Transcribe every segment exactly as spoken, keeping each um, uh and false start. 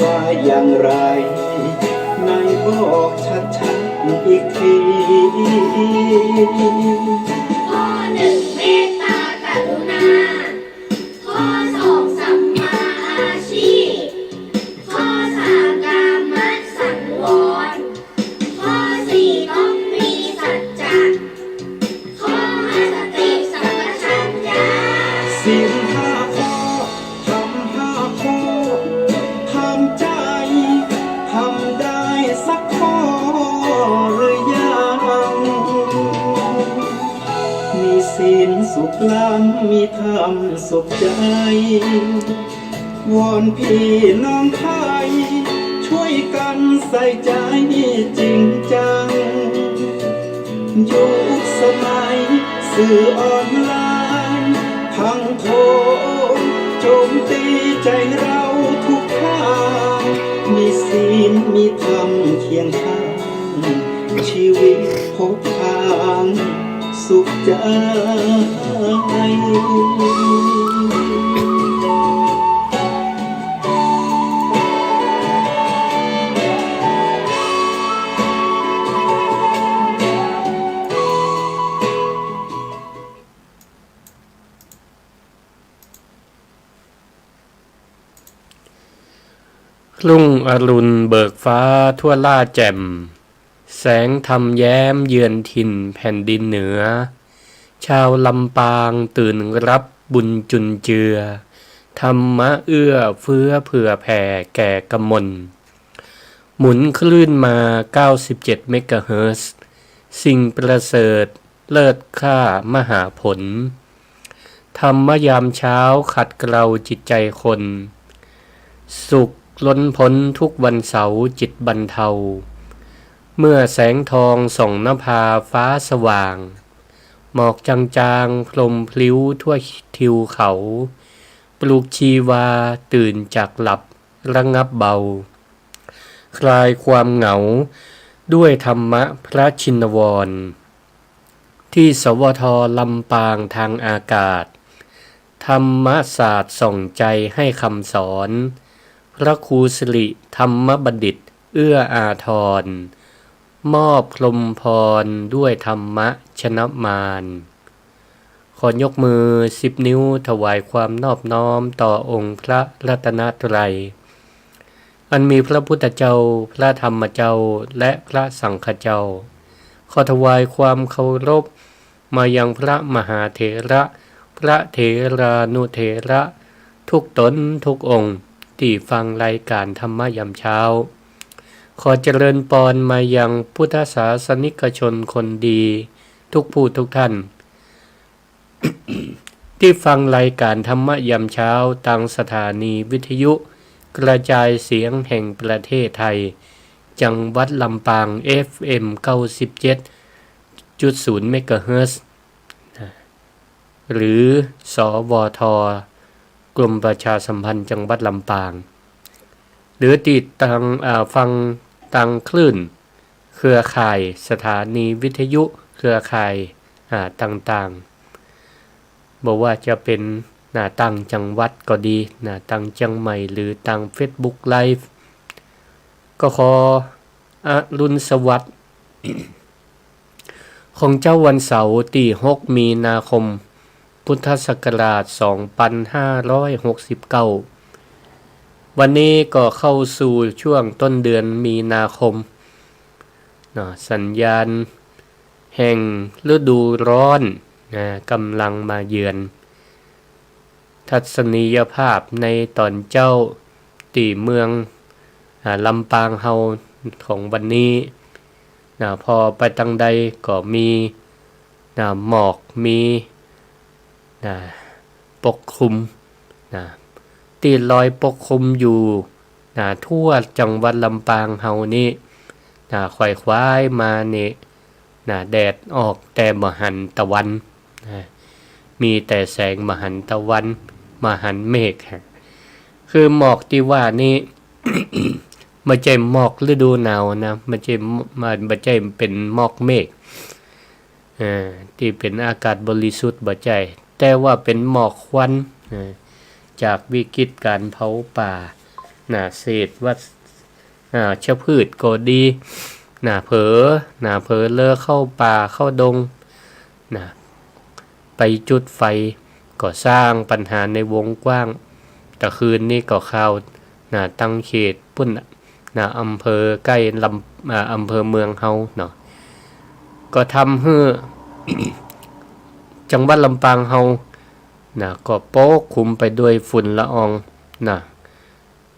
ว่าอย่างไร ไหนบอกชัดๆ อีกที ข้อหนึ่ง เมตตากรุณา ข้อสอง สัมมาอาชีพ ข้อสาม กามสังวร ข้อสี่ ต้องมีสัจจะ ข้อห้า สติสัมปชัญญะ ศีลห้าข้อ ธรรมห้าข้อ ทำใจ ทำได้สักข้อหรือยัง มีศีลสุขล้ำ มีธรรมสุขใจ วอนพี่น้องไทย ช่วยกันใส่ใจจริงจัง ยุคสมัยสื่อออนไลน์ พังโถมโจมตีใจเราทุกทาง มีศีลมีธรรมเคียงข้าง ชีวิตพบทางสุขใจ รุ่งอรุณเบิกฟ้าทั่วล่าแจ่ม แสงธรรมแย้มเยือนถิ่นแผ่นดินเหนือ ชาวลำปางตื่นรับบุญจุนเจือ ธรรมะเอื้อเฟื้อเผื่อแผ่แก่กมล หมุนคลื่นมา เก้าสิบเจ็ด เมกะเฮิรตซ์ สิ่งประเสริฐเลิศค่ามหาผล ธรรมะยามเช้าขัดเกลาจิตใจคน สุขล้นพ้นทุกวันเสาร์จิตบรรเทา เมื่อแสงทองส่องนภาฟ้าสว่าง หมอกจางๆพรมพลิ้วทั่วทิวเขา ปลุกชีวาตื่นจากหลับระงับเบา คลายความเหงาด้วยธรรมะพระชินวร ที่ สวท ลำปางทางอากาศ ธรรมศาสตร์ส่องใจให้คำสอน พระครูสิริธรรมบัณฑิตเอื้ออาทร มอบพรหมพรด้วยธรรมะชนะมาร ขอยกมือสิบนิ้วถวายความนอบน้อมต่อองค์พระรัตนตรัย อันมีพระพุทธเจ้า พระธรรมเจ้า และพระสังฆเจ้า ขอถวายความเคารพมายังพระมหาเถระ พระเถรานุเถระ ทุกต๋นทุกองค์ ตี้ฟังรายการธรรมะยามเช้า ขอเจริญปอนมายังพุทธศาสนิกชนคนดีทุกผู้ทุกท่าน ตี้ฟังรายการธรรมะยามเช้าตางสถานีวิทยุกระจายเสียงแห่งประเทศไทย จังหวัดลำปาง เอฟเอ็ม เก้าสิบเจ็ดจุดศูนย์ เมกะเฮิรตซ์ หรือ สวท กรมประชาสัมพันธ์จังหวัดลำปาง หรือตี้ตาง อ่า ฟังตางคลื่นเครือข่ายสถานีวิทยุเครือข่าย อ่า ต่างๆ บ่ว่าจะเป๋น นะ ต่างจังหวัดก็ดี นะ ต่างเจียงใหม่ หรือตางเฟซบุ๊กไลฟ์ ก็ขออรุณสวัสดิ์ ของเจ๊าวันเสาร์ตี้ หก มีนาคม พุทธศักราช สองพันห้าร้อยหกสิบเก้า วันนี้ก็เข้าสู่ช่วงต้นเดือนมีนาคม เนาะ สัญญาณแห่งฤดูร้อน นะ ก่ำลังมาเยือน ทัศนียภาพในต๋อนเจ๊าตี้เมือง อ่า ลำปางเฮาของวันนี้ นะ ผ่อไปตางใดก็มี นะ หมอก มี นะ ปกคลุม นะ ตี้ลอยปกคลุมอยู่ นะ ทั่วจังหวัดลำปางเฮานี้ นะ ไขว่คว้ายมานี่ นะ แดดออกแต่บ่หันตะวัน นะ มีแต่แสงบ่หันตะวัน บ่หันเมฆ คือหมอกตี้ว่านี้ บ่ใจ้หมอกฤดูหนาวนะ บ่ใจ้ บ่ใจ้เป๋นหมอกเมฆ เอ่อ ตี้เป๋นอากาศบริสุทธิ์ บ่ใจ้ แต่ว่าเป๋นหมอกควัน เอ่อ จากวิกฤตการเผาป่า นะ เศษวัช อ่า ชพืชก็ดี นะ เผลอ นะ เผลอเลอเข้าป่าเข้าดง นะ ไปจุดไฟ ก็สร้างปัญหาในวงกว้าง ตะคืนนี้ก็ข่าว นะ ตังเขตปุ้น นะ อำเภอใก้ลำ อ่า อำเภอเมืองเฮาเนาะ ก็ทำหื้อ จังหวัดลำปางเฮา นะ ก็ปกคลุมไปด้วยฝุ่นละออง นะ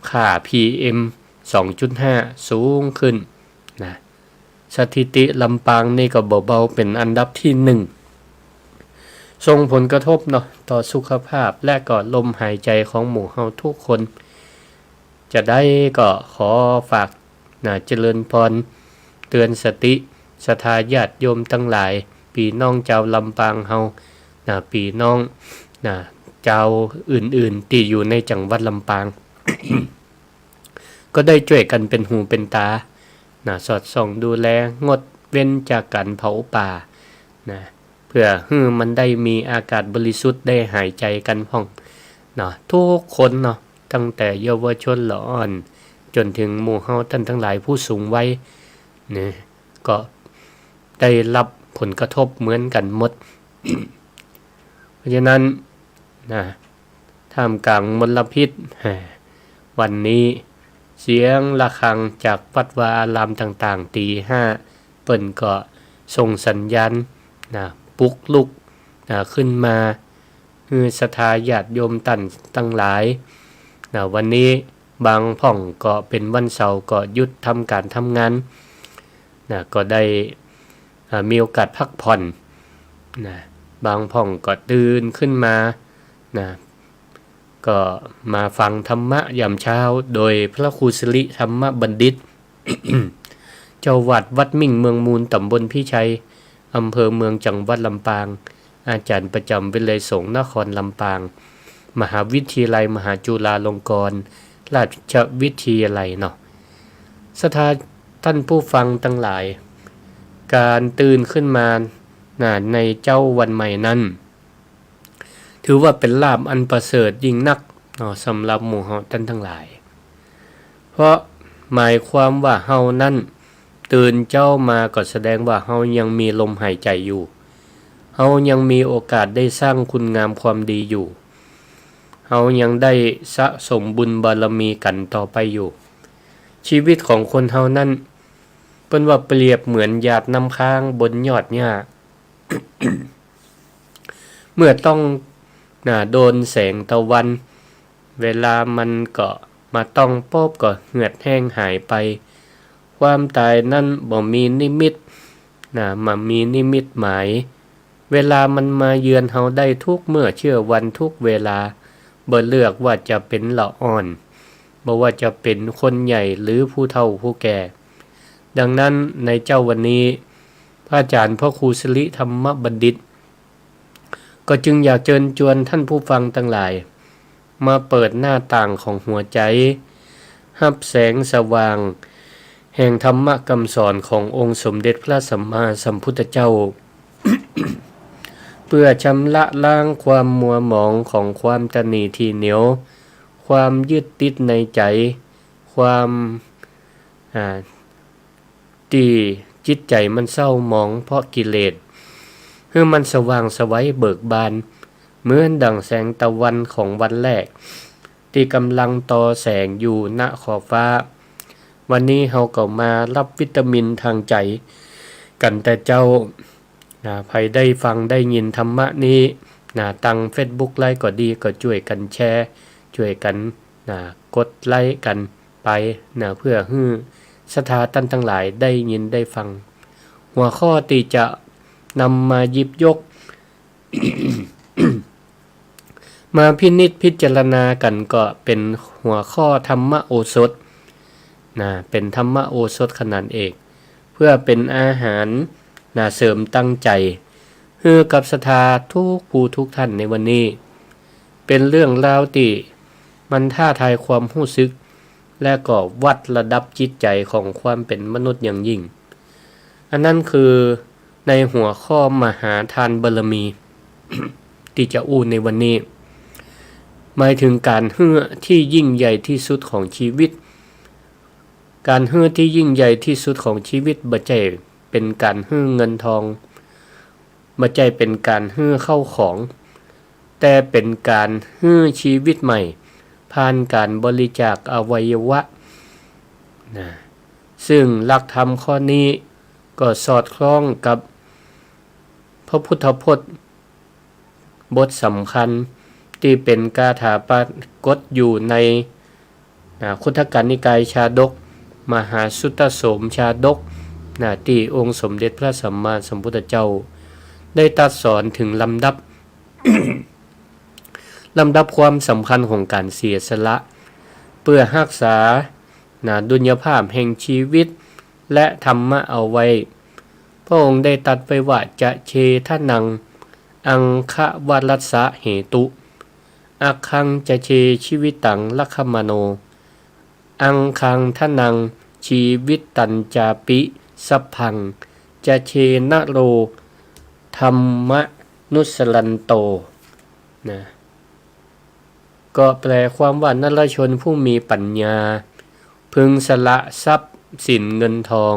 ค่า พีเอ็ม สองจุดห้า สูงขึ้น นะ สถิติลำปางนี่ก็บ่เบา เป๋นอันดับตี้นึ่ง ส่งผลกระทบเนาะ ต่อสุขภาพ และก็ลมหายใจ๋ของหมู่เฮาทุกคน จาใดก็ขอฝาก นะ เจริญพร เตื๋อนสติ ศรัทธาญาติโยมตังหลาย ปี้น้องจาวลำปางเฮา นะ ปี้น้อง นะ จาวอื่นๆ ตี้อยู่ในจังหวัดลำปาง ก็ได้จ้วยกั๋นเป๋นหูเป๋นต๋า นะ สอดส่องดูแล งดเว้นจากก๋านเผาป่า นะ เปื้อหื้อมันได้มีอากาศบริสุทธิ์ได้หายใจ๋กั๋นพ่อง เนาะ ทุกคนเนาะ ตั้งแต่เยาวชนละอ่อน จ๋นเถิงหมู่เฮาต้านตังหลายผู้สูงวัย เนี่ย ก็ได้ฮับผลกระทบเหมือนกั๋นหมด เพราะฉะนั้น นะ ท่ามกลางมลพิษ แหม วันนี้เสียงระฆังจากวัดวาอารามต่างๆ ตี๋ห้า เปิ้นก็ส่งสัญญาณ นะ ปลุกลุก นะ ขึ้นมา หื้อศรัทธาญาติโยมต้านตังหลาย นะ วันนี้บางพ่องก็เป๋นวันเสาร์ก็หยุดทำก๋านทำงาน นะ ก็ได้ อ่า มีโอกาสพักผ่อน นะ บางพ่องก็ตื่นขึ้นมา นะ ก็มาฟังธรรมะยามเช้า โดยพระครูสิริธรรมบัณฑิต เจ้าอาวาสวัดมิ่งเมืองมูล ต๋ำบลพิชัย อำเภอเมือง จังหวัดลำปาง อาจ๋ารย์ประจ๋ำวิทยาลัยสงฆ์นครลำปาง มหาวิทยาลัยมหาจุฬาลงกรณราชวิทยาลัยเนาะ ศรัทธาต้านผู้ฟังตังหลาย ก๋านตื่นขึ้นมา นะ ในเจ๊าวันใหม่นั้น ถือว่าเป๋นลาภอันประเสริฐยิ่งนักเนาะ สำหรับหมู่เฮาต้านตังหลาย เพราะหมายความว่าเฮานั้น ตื่นเจ๊ามาก็แสดงว่าเฮายังมีลมหายใจ๋อยู่ เฮายังมีโอกาสได้สร้างคุณงามความดีอยู่ เฮายังได้สะสมบุญบารมีกั๋นต่อไปอยู่ ชีวิตของคนเฮานั้น เปิ้นว่าเปรียบเหมือนหยาดน้ำค้างบนยอดหญ้า เมื่อต้อง น่ะ โดนแสงตะวัน เวลามันก็มาต้องป๊บก็เหือดแห้งหายไป ความต๋ายนั้นบ่มีนิมิต น่ะ บ่มีนิมิตหมาย เวลามันมาเยือนเฮาได้ทุกเมื่อเชื้อวันทุกเวลา บ่เลือกว่าจะเป๋นละอ่อน บ่ว่าจะเป๋นคนใหญ่หรือผู้เฒ่าผู้แก่ ดังนั้นในเจ๊าวันนี้ พระอาจ๋ารย์พระครูสิริธรรมบัณฑิต ก็จึงอยากเจิญจวนต้านผู้ฟังตังหลาย มาเปิดหน้าต่างของหัวใจ๋ ฮับแสงสว่างแห่งธรรมะกำสอนขององค์สมเด็จพระสัมมาสัมพุทธเจ้า เปื้อชำระล้างความมัวหมองของความตระหนี่ถี่เหนียว ความยึดติดในใจ๋ ความ อ่า ตี้จิตใจ๋มันเศร้าหมองเพราะกิเลส หื้อมันสว่างไสวเบิกบาน เหมือนดั่งแสงตะวันของวันแรก ตี้ก่ำลังต่อแสงอยู่ ณ ขอบฟ้า วันนี้เฮาก็มาฮับวิตามินตางใจ๋กั๋นแต่เจ๊า น่ะ ใผได้ฟังได้ยินธรรมะนี้ น่ะ ตางเฟซบุ๊กไลฟ์ก็ดี ก็จ้วยกั๋นแชร์ จ้วยกั๋น น่ะ กดไลก์กั๋นไป น่ะ เปื้อหื้อศรัทธาต้านตังหลายได้ยินได้ฟัง หัวข้อตี้จะนำมาหยิบยก มาพินิจพิจารณากั๋นก็เป๋นหัวข้อธรรมโอสถ น่ะ เป๋นธรรมโอสถขนานเอก เปื้อเป๋นอาหาร น่ะ เสริมตางใจ๋ หื้อกับศรัทธาทุกผู้ทุกต้านในวันนี้ เป๋นเรื่องราวตี้มันท้าทายความฮู้สึก และก็วัดระดับจิตใจ๋ของความเป๋นมนุษย์อย่างยิ่ง อันนั้นคือในหัวข้อมหาทานบารมี ตี้จะอู้ในวันนี้ หมายถึงก๋านหื้อตี้ยิ่งใหญ่ตี้สุดของจีวิต ก๋านหื้อตี้ยิ่งใหญ่ตี้สุดของจีวิตบ่ใจ้เป๋นก๋านหื้อเงินทอง บ่ใจ้เป๋นก๋านหื้อเข้าของ แต่เป๋นก๋านหื้อจีวิตใหม่ ผ่านก๋านบริจาคอวัยวะนะ ซึ่งหลักธรรมข้อนี้ก็สอดคล้องกับพระพุทธพจน์บทสำคัญตี้เป๋นคาถาปรากฏอยู่ใน นะ คุตตกนิกายชาดก มหาสุตตโสมชาดก นะ ตี้องค์สมเด็จพระสัมมาสัมพุทธเจ้า ได้ตรัสสอนเถิงลำดับ ลำดับความสำคัญของก๋านเสียสละ เปื้อฮักษา นะ ดุลยภาพแห่งจีวิต และธรรมะเอาไว้ พระองค์ได้ตรัสไว้ว่า จะเชทะนัง อังคะวะรัสสะเหตุ อัคคังจะเชจีวิตังรักขมาโน อังคังทะนังจีวิตัญจาปิ สัพพังจะเชนะโร ธัมมานุสสะรันโต นะ ก็แปลความว่า นรชนผู้มีปัญญา พึงสละทรัพย์สินเงินทอง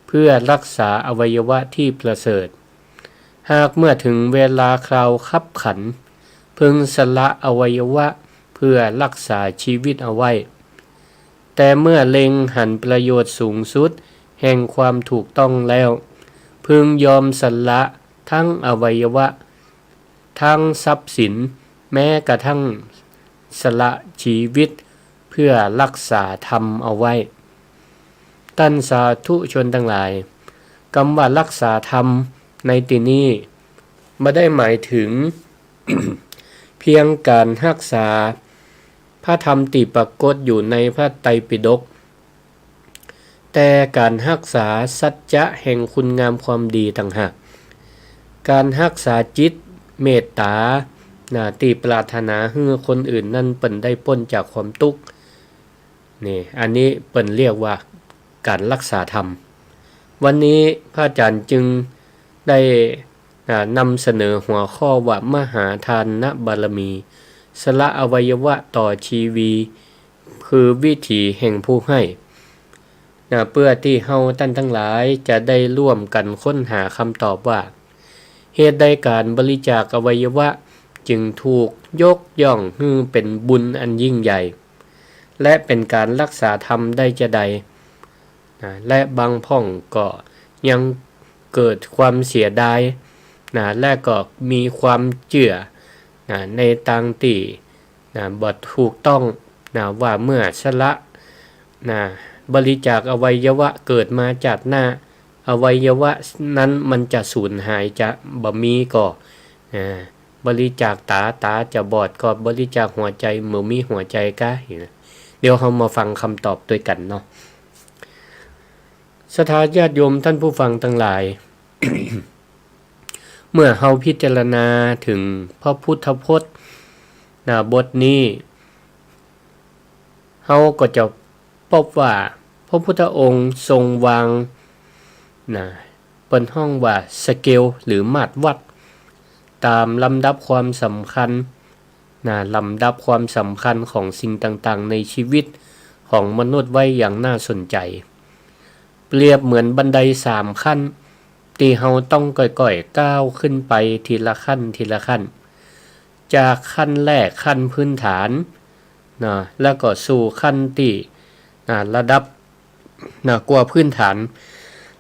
เพื่อรักษาอวัยวะที่ประเสริฐ หากเมื่อถึงเวลาคราวคับขัน พึงสละอวัยวะเพื่อรักษาจีวิตเอาไว้ แต่เมื่อเล็งหันประโยชน์สูงสุดแห่งความถูกต้องแล้ว พึงยอมสละทั้งอวัยวะ ทั้งทรัพย์สิน แม้กระทั่งสละจีวิตเพื่อรักษาธรรมเอาไว้ ต้านสาธุชนตังหลาย กำว่ารักษาธรรมในตี้นี้บ่ได้หมายถึง เพียงก๋านฮักษาพระธรรมตี้ปรากฏอยู่ในพระไตรปิฎก แต่ก๋านฮักษาสัจจะแห่งคุณงามความดีต่างหาก ก๋านฮักษาจิตเมตต๋า นะ ตี้ปรารถนาหื้อคนอื่นนั้นเปิ้นได้ป๊นจากความตุ๊กข์ นี่ อันนี้เปิ้นเรียกว่าก๋านฮักษาธรรม วันนี้พระอาจารย์จึงได้ อ่า นำเสนอหัวข้อว่า มหาทานบารมี สละอวัยวะต่อจีวี คือวิถีแห่งผู้ให้ นะ เปื้อตี้เฮาต้านตังหลายจะได้ร่วมกั๋นค้นหาคำตอบว่า เหตุใดก๋านบริจาคอวัยวะจึงถูกยกย่องหื้อเป๋นบุญอันยิ่งใหญ่ และเป๋นก๋านฮักษาธรรมได้จาใด นะ และบางพ่องก็ยังเกิดความเสียดาย นะ และก็มีความเจื้อ นะ ในตางตี้ นะ บ่ถูกต้อง นะ ว่าเมื่อสละ นะ บริจาคอวัยวะเกิดมาจาติหน้า อวัยวะนั้นมันจะสูญหาย จะบ่มีก่อ นะ บริจาคต๋า ต๋าจะบอดก่อ บริจาคหัวใจ๋ บ่มีหัวใจ๋กา เดี๋ยวเฮามาฟังคำตอบตวยกั๋นเนาะ ศรัทธาญาติโยมต้านผู้ฟังตังหลาย เมื่อเฮาพิจารณาเถิงพระพุทธพจน์ นะ บทนี้ เฮาก็จะปบว่าพระพุทธองค์ทรงวาง นะ เปิ้นฮ้องว่าสเกลหรือมาตรวัด ต๋ามลำดับความสำคัญ นะ ลำดับความสำคัญของสิ่งต่างๆ ในจีวิตของมนุษย์ไว้อย่างน่าสนใจ๋ เปรียบเหมือนบันไดสามขั้น ตี้เฮาต้องก้อยๆ ก้าวขึ้นไปทีละขั้น ทีละขั้น จากขั้นแรกขั้นพื้นฐาน นะ แล้วก็สู่ขั้นตี้ นะ ระดับ นะ กว่าพื้นฐาน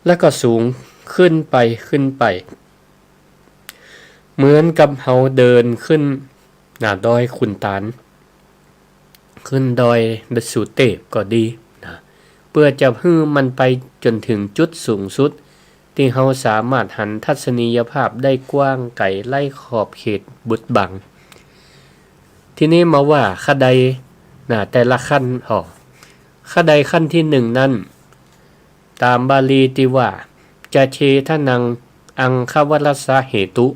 แล้วก็สูงขึ้นไป ขึ้นไป เหมือนกับเฮาเดินขึ้น นะ ดอยขุนตาล ขึ้นดอยสุเตพก็ดี นะ เปื้อจะหื้อมันไปจ๋นเถิงจุดสูงสุด ตี้เฮาสามารถหันทัศนียภาพได้กว้างไก๋ไร้ขอบเขตบดบัง ทีนี้มาว่าคะได นะ แต่ละขั้น อ้อ คะไดขั้นตี้หนึ่งนั้น ต๋ามบาลีตี้ว่า จะเชทะนัง อังคะวะรัสสะเหตุ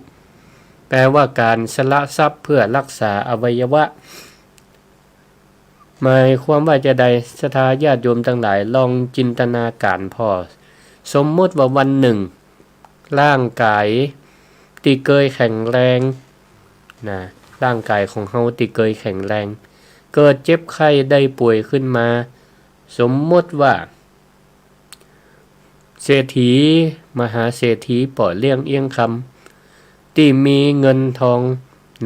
แปลว่าก๋านสละทรัพย์เพื่อฮักษาอวัยวะ หมายความว่าจาใด ศรัทธาญาติโยมตังหลาย ลองจินตนาก๋ารผ่อ สมมุติว่าวันนึ่ง ร่างก๋ายตี้เกยแข็งแรง นะ ร่างก๋ายของเฮาตี้เกยแข็งแรง เกิดเจ็บไข้ได้ป่วยขึ้นมา สมมติว่า เศรษฐี มหาเศรษฐีป้อเลี้ยงเอี้ยงคำ ตี้มีเงินทอง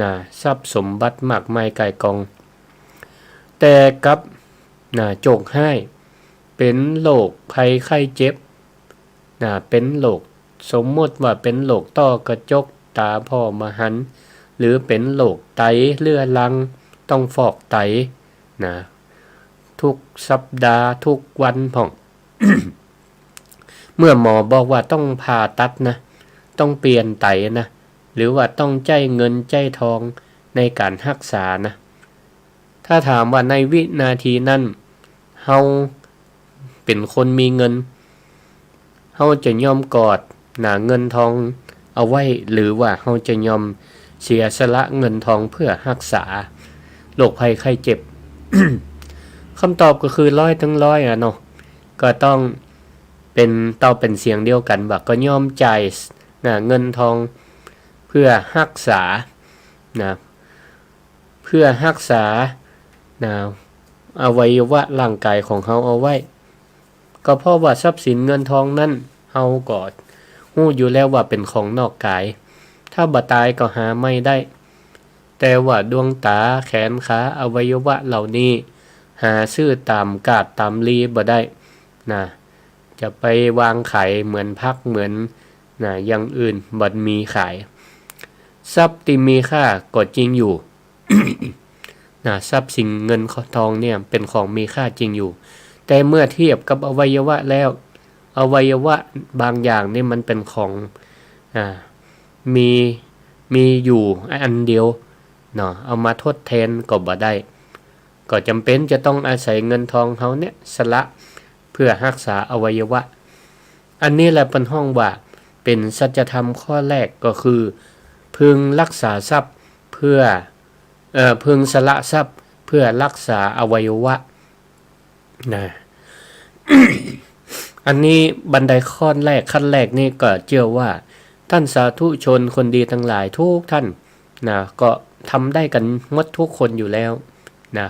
นะ ทรัพย์สมบัติมากมายก่ายกอง แต่กลับ นะ โจคฮ้าย เป๋นโรคภัยไข้เจ็บ นะ เป๋นโรค สมมติว่าเป๋นโรคต้อกระจก ต๋าผ่อบ่หัน หรือเป๋นโรคไตเรื้อรัง ต้องฟอกไต นะ ทุกสัปดาห์ ทุกวันพ่อง เมื่อหมอบอกว่าต้องผ่าตัดนะ ต้องเปลี่ยนไตนะ หรือว่าต้องใจ๊เงินใจ๊ทองในก๋านฮักษานะ ถ้าถามว่าในวินาทีนั้น เฮาเป๋นคนมีเงิน เฮาจะยอมกอด นะ เงินทองเอาไว้ หรือว่าเฮาจะยอมเสียสละเงินทองเพื่อฮักษาโรคภัยไข้เจ็บ คำตอบก็คือร้อยทั้งร้อยอะเนาะ ก็ต้องเป๋น ตอบเป๋นเสียงเดียวกั๋นว่าก็ยอมจ่าย นะ เงินทองเพื่อฮักษา นะ เพื่อฮักษา นะ อวัยวะร่างก๋ายของเฮาเอาไว้ ก็เพราะว่าทรัพย์สินเงินทองนั้น เฮาก็ฮู้อยู่แล้วว่าเป๋นของนอกก๋าย ถ้าบ่ต๋ายก็หาใหม่ได้ แต่ว่าดวงต๋า แขนขา อวัยวะเหล่านี้ หาซื้อต๋ามกาดต๋ามลีบ่ได้ นะ จะไปวางขายเหมือนผักเหมือน นะ อย่างอื่น บ่มีขาย ทรัพย์ตี้มีค่าก็จริงอยู่ นะ ทรัพย์สินเงินทองเนี่ยเป๋นของมีค่าจริงอยู่ แต่เมื่อเทียบกับอวัยวะแล้ว อวัยวะบางอย่างนี่มันเป๋นของ อ่า มี มีอยู่อันเดียวเนาะ เอามาทดแทนก็บ่ได้ ก็จ๋ำเป๋นจะต้องอาศัยเงินทองเฮาเนี่ยสละเพื่อฮักษาอวัยวะ อันนี้แหละเปิ้นฮ้องว่าเป๋นสัจธรรมข้อแรกก็คือ พึงรักษาทรัพย์เพื่อ เอ่อ พึงสละทรัพย์เพื่อรักษาอวัยวะ นะ อันนี้บันไดข้อแรก ขั้นแรกนี่ก็เจื้อว่าต้านสาธุชนคนดีตังหลายกู้ต้านนะ ก็ทำได้กั๋นหมดกู้คนอยู่แล้วนะ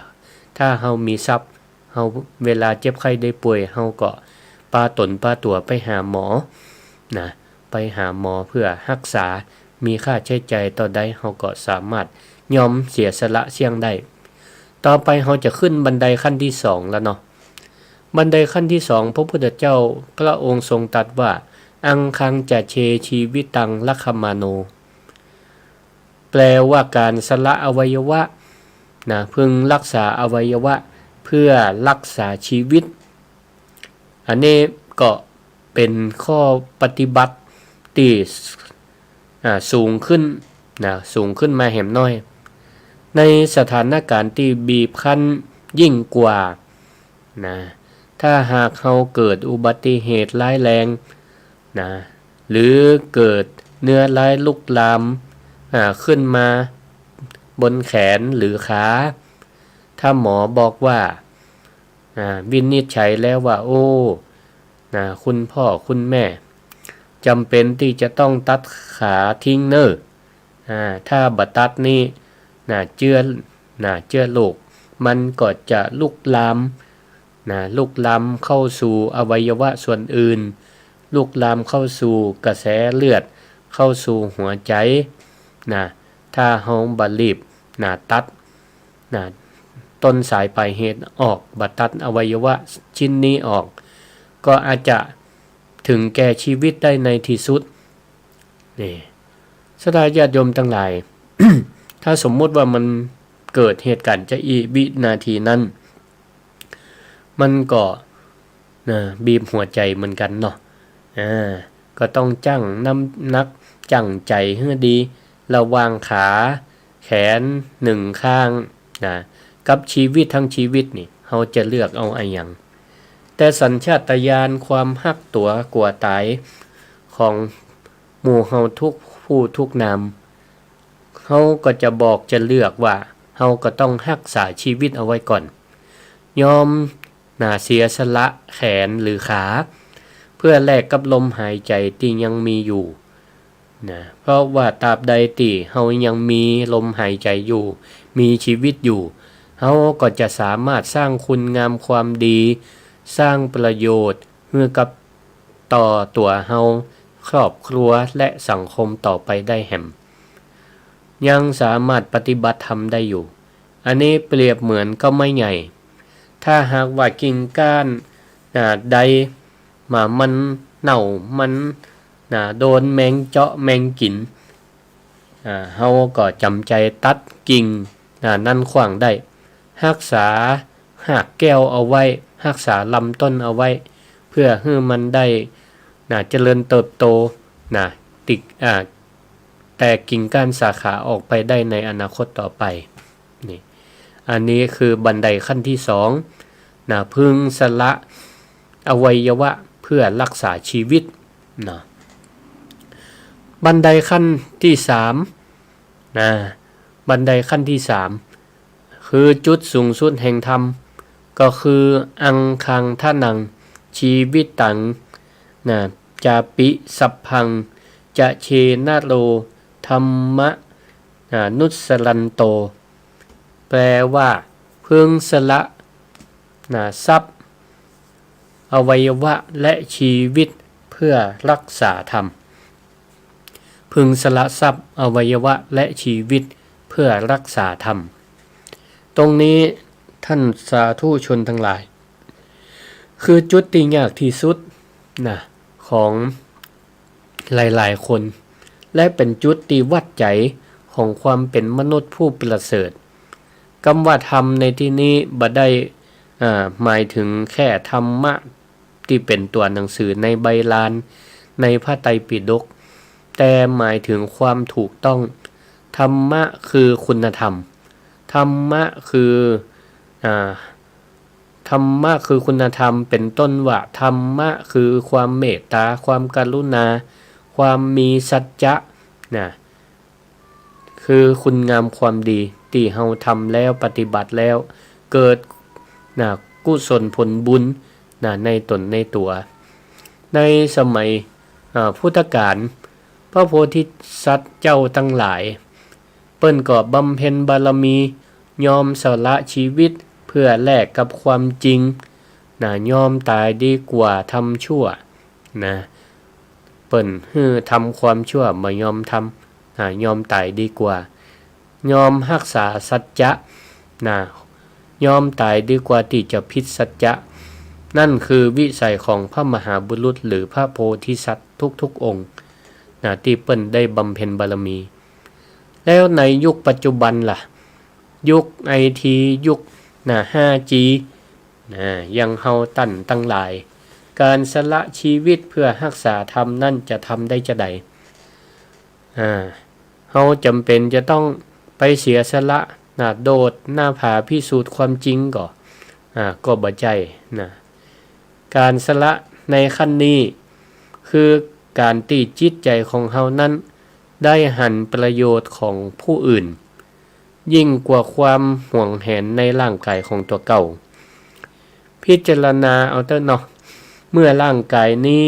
ถ้าเฮามีทรัพย์ เฮาเวลาเจ็บไข้ได้ป่วย เฮาก็ปาต๋นปาตั๋วไปหาหมอนะ ไปหาหมอเพื่อฮักษา มีค่าใจ๊จ่ายเต้าใด เฮาก็สามารถยอมเสียสละเสี้ยงได้ ต่อไปเฮาจะขึ้นบันไดขั้นตี้สองแล้วเนาะ บันไดขั้นตี้สอง พระพุทธเจ้าพระองค์ทรงตรัสว่า อังคังจะเช ชีวิตัง รักขมาโน แปลว่าก๋านสละอวัยวะนะ พึงรักษาอวัยวะเพื่อรักษาชีวิต อันนี้ก็เป๋นข้อปฏิบัติตี้ อ่า สูงขึ้นนะ สูงขึ้นมาแหมน้อย ในสถานก๋ารณ์ตี้บีบคั้นยิ่งกว่านะ ถ้าหากเฮาเกิดอุบัติเหตุร้ายแรงนะ หรือเกิดเนื้อร้ายลุกลาม อ่า ขึ้นมาบนแขนหรือขา ถ้าหมอบอกว่า อ่า วินิจฉัยแล้วว่า โอ้ นะ คุณพ่อคุณแม่ จ๋ำเป๋นตี้จะต้องตัดขาทิ้งเน่อ อ่า ถ้าบ่ตัดนี่ นะ เจื้อ นะ เจื้อโรค มันก็จะลุกลาม นะ ลุกลามเข้าสู่อวัยวะส่วนอื่น ลุกลามเข้าสู่กระแสเลือด เข้าสู่หัวใจ นะ ถ้าเฮาบ่รีบ นะ ตัด นะ ต้นสายปลายเหตุออก บ่ตัดอวัยวะชิ้นนี้ออก ก็อาจจะถึงแก่ชีวิตได้ในที่สุด นี่ ศรัทธาญาติโยมตังหลาย ถ้าสมมุติว่ามันเกิดเหตุก๋ารณ์จะอี้วินาทีนั้น มันก็ นะ บีบหัวใจ๋เหมือนกั๋นเนาะ อ่า ก็ต้องจั้งน้ำหนัก จั้งใจ๋หื้อดี ระหว่างขา แขนหนึ่งข้าง นะ กับชีวิตตังชีวิตนี่ เฮาจะเลือกเอาอะหยัง แต่สัญชาตญาณความฮักตั๋วกั๋วต๋ายของหมู่เฮากู้ผู้กู้นาม เฮาก็จะบอกจะเลือกว่า เฮาก็ต้องฮักษาชีวิตเอาไว้ก่อน ยอม นะ เสียสละแขนหรือขา เพื่อแลกกับลมหายใจ๋ตี้ยังมีอยู่ นะ เพราะว่าตราบใดตี้เฮายังมีลมหายใจอยู่ มีชีวิตอยู่ เฮาก็จะสามารถสร้างคุณงามความดี สร้างประโยชน์หื้อกับต่อตั๋วเฮา ครอบครัว และสังคมต่อไปได้แหม ยังสามารถปฏิบัติธรรมได้อยู่ อันนี้เปรียบเหมือนกับไม้ใหญ่ ถ้าหากว่ากิ่งก้าน อ่า ใดมามันเน่า มัน นะ โดนแมงเจาะแมงกิ๋น อ่า เฮาก็จ๋ำใจ๋ตัดกิ่ง นะ นั้นขว้างได้ ฮักษาฮากแก้วเอาไว้ ฮักษาลำต้นเอาไว้ เพื่อหื้อมันได้ นะ เจริญเติบโต นะ ติด อ่า แตกกิ่งก้านสาขาออกไปได้ในอนาคตต่อไป นี่ อันนี้คือบันไดขั้นที่สอง นะ พึงสละอวัยวะเพื่อรักษาชีวิต นะ บันไดขั้นที่สาม นะ บันไดขั้นที่สาม คือจุดสูงสุดแห่งธรรม ก็คือ อังคังทะนัง ชีวิตัง นะ จาปิ สัพพัง จะเชนะโล ธัมมะ นะ นุสสะรันโต แปลว่า พึงสละ นะ ทรัพย์ อวัยวะ และชีวิตเพื่อรักษาธรรม พึงสละทรัพย์ อวัยวะ และชีวิตเพื่อรักษาธรรม ตรงนี้ท่านสาธุชนทั้งหลาย คือจุดตี้ยากที่สุด นะ ของหลายๆ คน และเป๋นจุดตี้วัดใจ๋ของความเป๋นมนุษย์ผู้ประเสริฐ กำว่าธรรมในตี้นี้บ่ได้ อ่า หมายถึงแค่ธรรมะตี้เป๋นตั๋วหนังสือในใบลาน ในพระไตรปิฎก แต่หมายถึงความถูกต้อง ธรรมะคือคุณธรรม ธรรมะคือ อ่า ธรรมะคือคุณธรรม เป๋นต้นว่า ธรรมะคือความเมตตา ความกรุณา ความมีสัจจะ นะ คือคุณงามความดีตี้เฮาทำแล้ว ปฏิบัติแล้ว เกิด นะ กุศลผลบุญ นะ ในต๋นในตั๋ว ในสมัย อ่า พุทธกาล พระโพธิสัตว์เจ้าตังหลาย เปิ้นก็บำเพ็ญบารมี ยอมสละชีวิตเพื่อแลกกับความจริง นะ ยอมต๋ายดีกว่าทำชั่ว นะ เปิ้นหื้อทำความชั่ว บ่ยอมทำ นะ ยอมต๋ายดีกว่า ยอมฮักษาสัจจะ นะ ยอมต๋ายดีกว่าตี้จะผิดสัจจะ นั่นคือวิสัยของพระมหาบุรุษหรือพระโพธิสัตว์ทุกๆ องค์ นะ ตี้เปิ้นได้บำเพ็ญบารมี แล้วในยุคปัจจุบันล่ะ ยุคไอที ยุค นะ ห้าจี นะ อย่างเฮาต้านตังหลาย ก๋านสละชีวิตเพื่อฮักษาธรรมนั้นจะทำได้จาใด อ่า เฮาจ๋ำเป๋นจะต้องไปเสียสละ นะ โดดหน้าผาพิสูจน์ความจริงก่อ อ่า ก็บ่ใจ้ นะ ก๋านสละในขั้นนี้ คือก๋านตี้จิตใจ๋ของเฮานั้น ได้หันประโยชน์ของผู้อื่น ยิ่งกว่าความหวงแหนในร่างกายของตั๋วเก่า พิจารณาเอาเต๊อะเนาะ เมื่อร่างกายนี้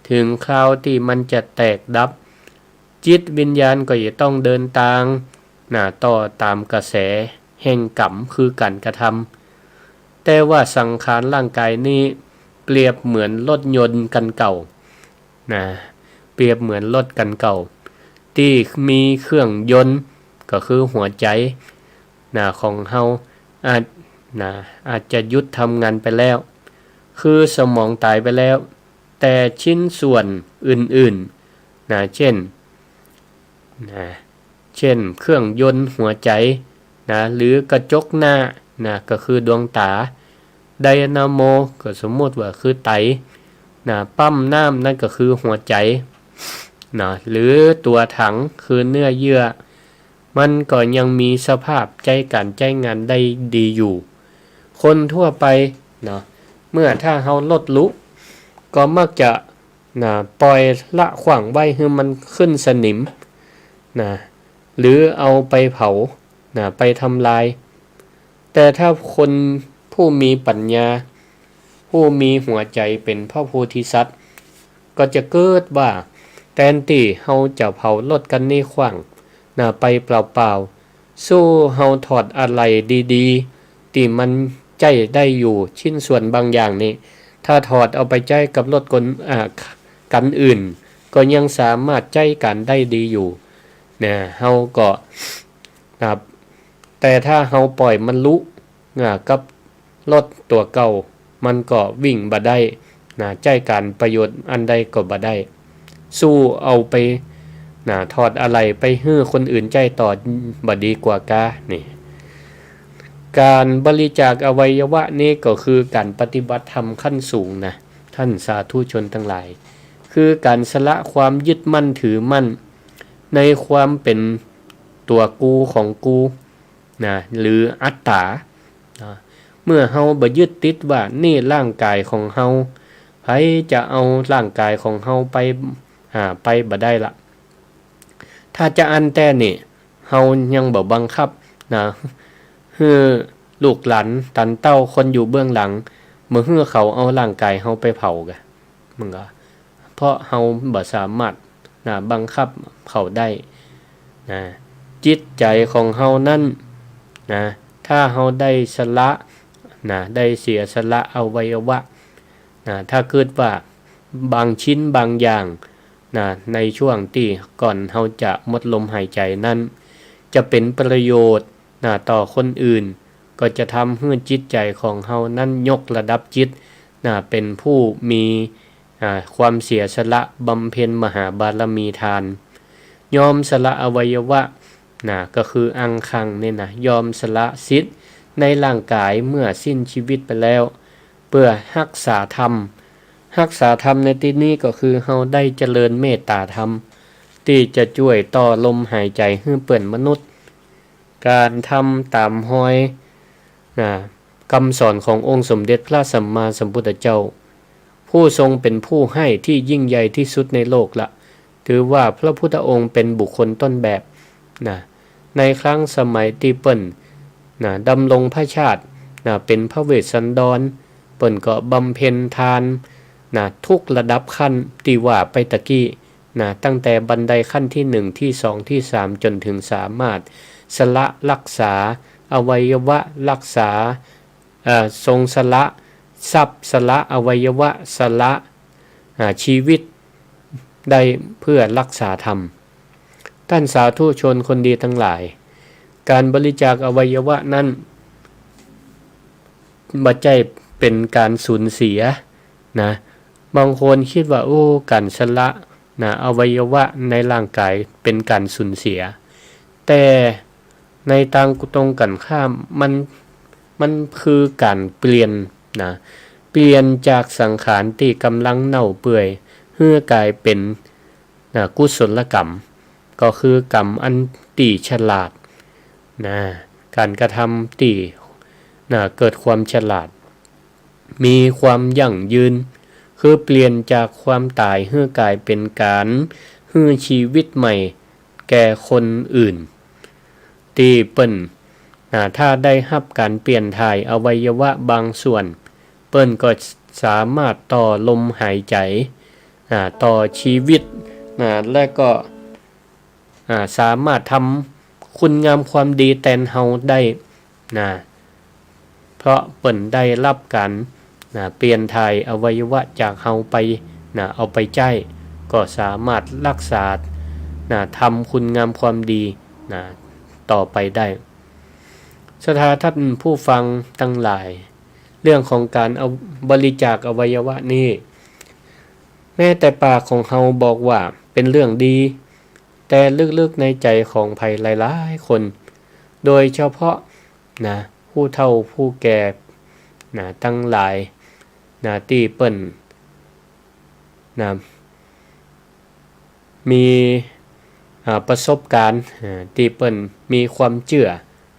เถิงคราวตี้มันจะแตกดับ จิตวิญญาณก็จะต้องเดินตาง นะ ต่อต๋ามกระแสแห่งกรรม คือก๋านกระทำ แต่ว่าสังขารร่างกายนี้เปรียบเหมือนรถยนต์คันเก่า นะ เปรียบเหมือนรถคันเก่า ตี้มีเครื่องยนต์ ก็คือหัวใจ๋ นะ ของเฮาอาจ นะ อาจจะหยุดทำงานไปแล้ว คือสมองต๋ายไปแล้ว แต่ชิ้นส่วนอื่นๆ นะ เช่น นะ เช่น เครื่องยนต์ หัวใจ๋ นะ หรือกระจกหน้า นะ ก็คือดวงต๋า ไดนาโม ก็สมมุติว่าคือไต นะ ปั๊มน้ำ นั่นก็คือหัวใจ๋ นะ หรือตั๋วถัง คือเนื้อเยื่อ มันก็ยังมีสภาพใจ๊ก๋านใจ๊งานได้ดีอยู่ คนทั่วไป เนาะ เมื่อถ้าเฮาลดลุ ก็มักจะ นะ ป่อยละขว้างไว้หื้อมันขึ้นสนิม นะ หรือเอาไปเผา นะ ไปทำลาย แต่ถ้าคนผู้มีปัญญา ผู้มีหัวใจ๋เป๋นพระโพธิสัตว์ ก็จะเกิดว่า แตนตี้เฮาจะเผารถคันนี้ขว้าง นะ ไปเปล่าๆ สู้เฮาถอดอะไหล่ดีๆ ตี้มันใจ๊ได้อยู่ชิ้นส่วนบางอย่างนี่ ถ้าถอดเอาไปใจ๊กับรถคน อ่า คันอื่น ก็ยังสามารถใจ๊ก๋านได้ดีอยู่ นะ เฮาก็ นะ แต่ถ้าเฮาป่อยมันลุ นะ กับรถตั๋วเก่า มันก็วิ่งบ่ได้ นะ ใจ๊ก๋านประโยชน์อันใดก็บ่ได้ สู้เอาไป นะ ถอดอะไหล่ไปหื้อคนอื่นใจ๊ต่อ บ่ดีกว่าก๊า นี่ ก๋านบริจาคอวัยวะนี้ก็คือก๋านปฏิบัติธรรมขั้นสูงนะ ท่านสาธุชนตังหลาย คือก๋านสละความยึดมั่นถือมั่นในความเป๋นตั๋วกูของกู นะ หรืออัตต๋า นะ เมื่อเฮาบ่ยึดติดว่านี่ร่างก๋ายของเฮา ใผจะเอาร่างก๋ายของเฮาไป อ่า ไปบ่ได้ละ ถ้าจาอั้นแต๊นี่ เฮายังบ่บังคับ นะ หื้อลูกหลานต๋านเต้าคนอยู่เบื้องหลัง บ่หื้อเขาเอาร่างก๋ายเฮาไปเผากะ มันก็ เพราะเฮาบ่สามารถ นะ บังคับเขาได้ นะ จิตใจ๋ของเฮานั้น นะ ถ้าเฮาได้สละ นะ ได้เสียสละอวัยวะ นะ ถ้ากึ๊ดว่าบางชิ้นบางอย่าง นะ ในช่วงตี้ก่อนเฮาจะหมดลมหายใจ๋นั้น จะเป๋นประโยชน์ นะ ต่อคนอื่น ก็จะทำหื้อจิตใจ๋ของเฮานั้นยกระดับจิต นะ เป๋นผู้มี อ่า ความเสียสละบำเพ็ญมหาบารมีทาน ยอมสละอวัยวะ นะ ก็คืออังคังนี่นะ ยอมสละสิทธิ์ในร่างก๋ายเมื่อสิ้นชีวิตไปแล้ว เปื้อฮักษาธรรม ฮักษาธรรมในตี้นี้ก็คือเฮาได้เจริญเมตต๋าธรรม ตี้จะจ้วยต่อลมหายใจ๋หื้อเปิ้นมนุษย์ ก๋านทำต๋ามฮอย นะ กำสอนขององค์สมเด็จพระสัมมาสัมพุทธเจ้า ผู้ทรงเป๋นผู้ให้ตี้ยิ่งใหญ่ตี้สุดในโลกละ ถือว่าพระพุทธองค์เป๋นบุคคลต้นแบบ นะ ในครั้งสมัยตี้เปิ้น นะ ดำรงพระชาติ นะ เป๋นพระเวสสันดร เปิ้นก็บำเพ็ญทาน นะ ทุกระดับขั้นตี้ว่าไปตะกี้ นะ ตั้งแต่บันไดขั้นตี้หนึ่ง ตี้สอง ตี้สาม จ๋นเถิงสามารถสละรักษาอวัยวะ รักษา เอ่อ ทรงสละทรัพย์ สละอวัยวะ สละ อ่า ชีวิตได้เปื้อฮักษาธรรม ต้านสาธุชนคนดีตังหลาย ก๋านบริจาคอวัยวะนั้น บ่ใจ้เป๋นก๋านสูญเสีย นะ บางคนกึ๊ดว่า โอ้ ก๋านสละ นะ อวัยวะในร่างก๋ายเป๋นก๋านสูญเสีย แต่ในตางตรงกั๋นข้าม มัน มันคือก๋านเปลี่ยน นะ เปลี่ยนจากสังขารตี้ก่ำลังเน่าเปื่อย หื้อก๋ายเป๋น นะ กุศลกรรม ก็คือกรรมอันตี้ฉลาด นะ ก๋านกระทำตี้ นะ เกิดความฉลาด มีความยั่งยืน คือเปลี่ยนจากความต๋ายหื้อก๋ายเป๋นก๋านหื้อชีวิตใหม่แก่คนอื่น ตี้เปิ้น นะ ถ้าได้ฮับก๋านเปลี่ยนถ่ายอวัยวะบางส่วน เปิ้นก็สามารถต่อลมหายใจ๋ อ่า ต่อชีวิต นะ และก็ อ่า สามารถทำคุณงามความดีแตนเฮาได้ นะ เพราะเปิ้นได้ฮับก๋าน นะ เปลี่ยนถ่ายอวัยวะจากเฮาไป นะ เอาไปใจ๊ ก็สามารถฮักษา นะ ทำคุณงามความดี นะ ต่อไปได้ ศรัทธาท่านผู้ฟังตังหลาย เรื่องของก๋านเอา บริจาคอวัยวะนี้ แม้แต่ปากของเฮาบอกว่าเป๋นเรื่องดี แต่ลึกๆ ในใจ๋ของใผหลายๆ คน โดยเฉพาะ นะ ผู้เฒ่าผู้แก่ นะ ตังหลาย นะ ตี้เปิ้น นะ มี อ่า ประสบก๋ารณ์ อ่า ตี้เปิ้นมีความเจื้อ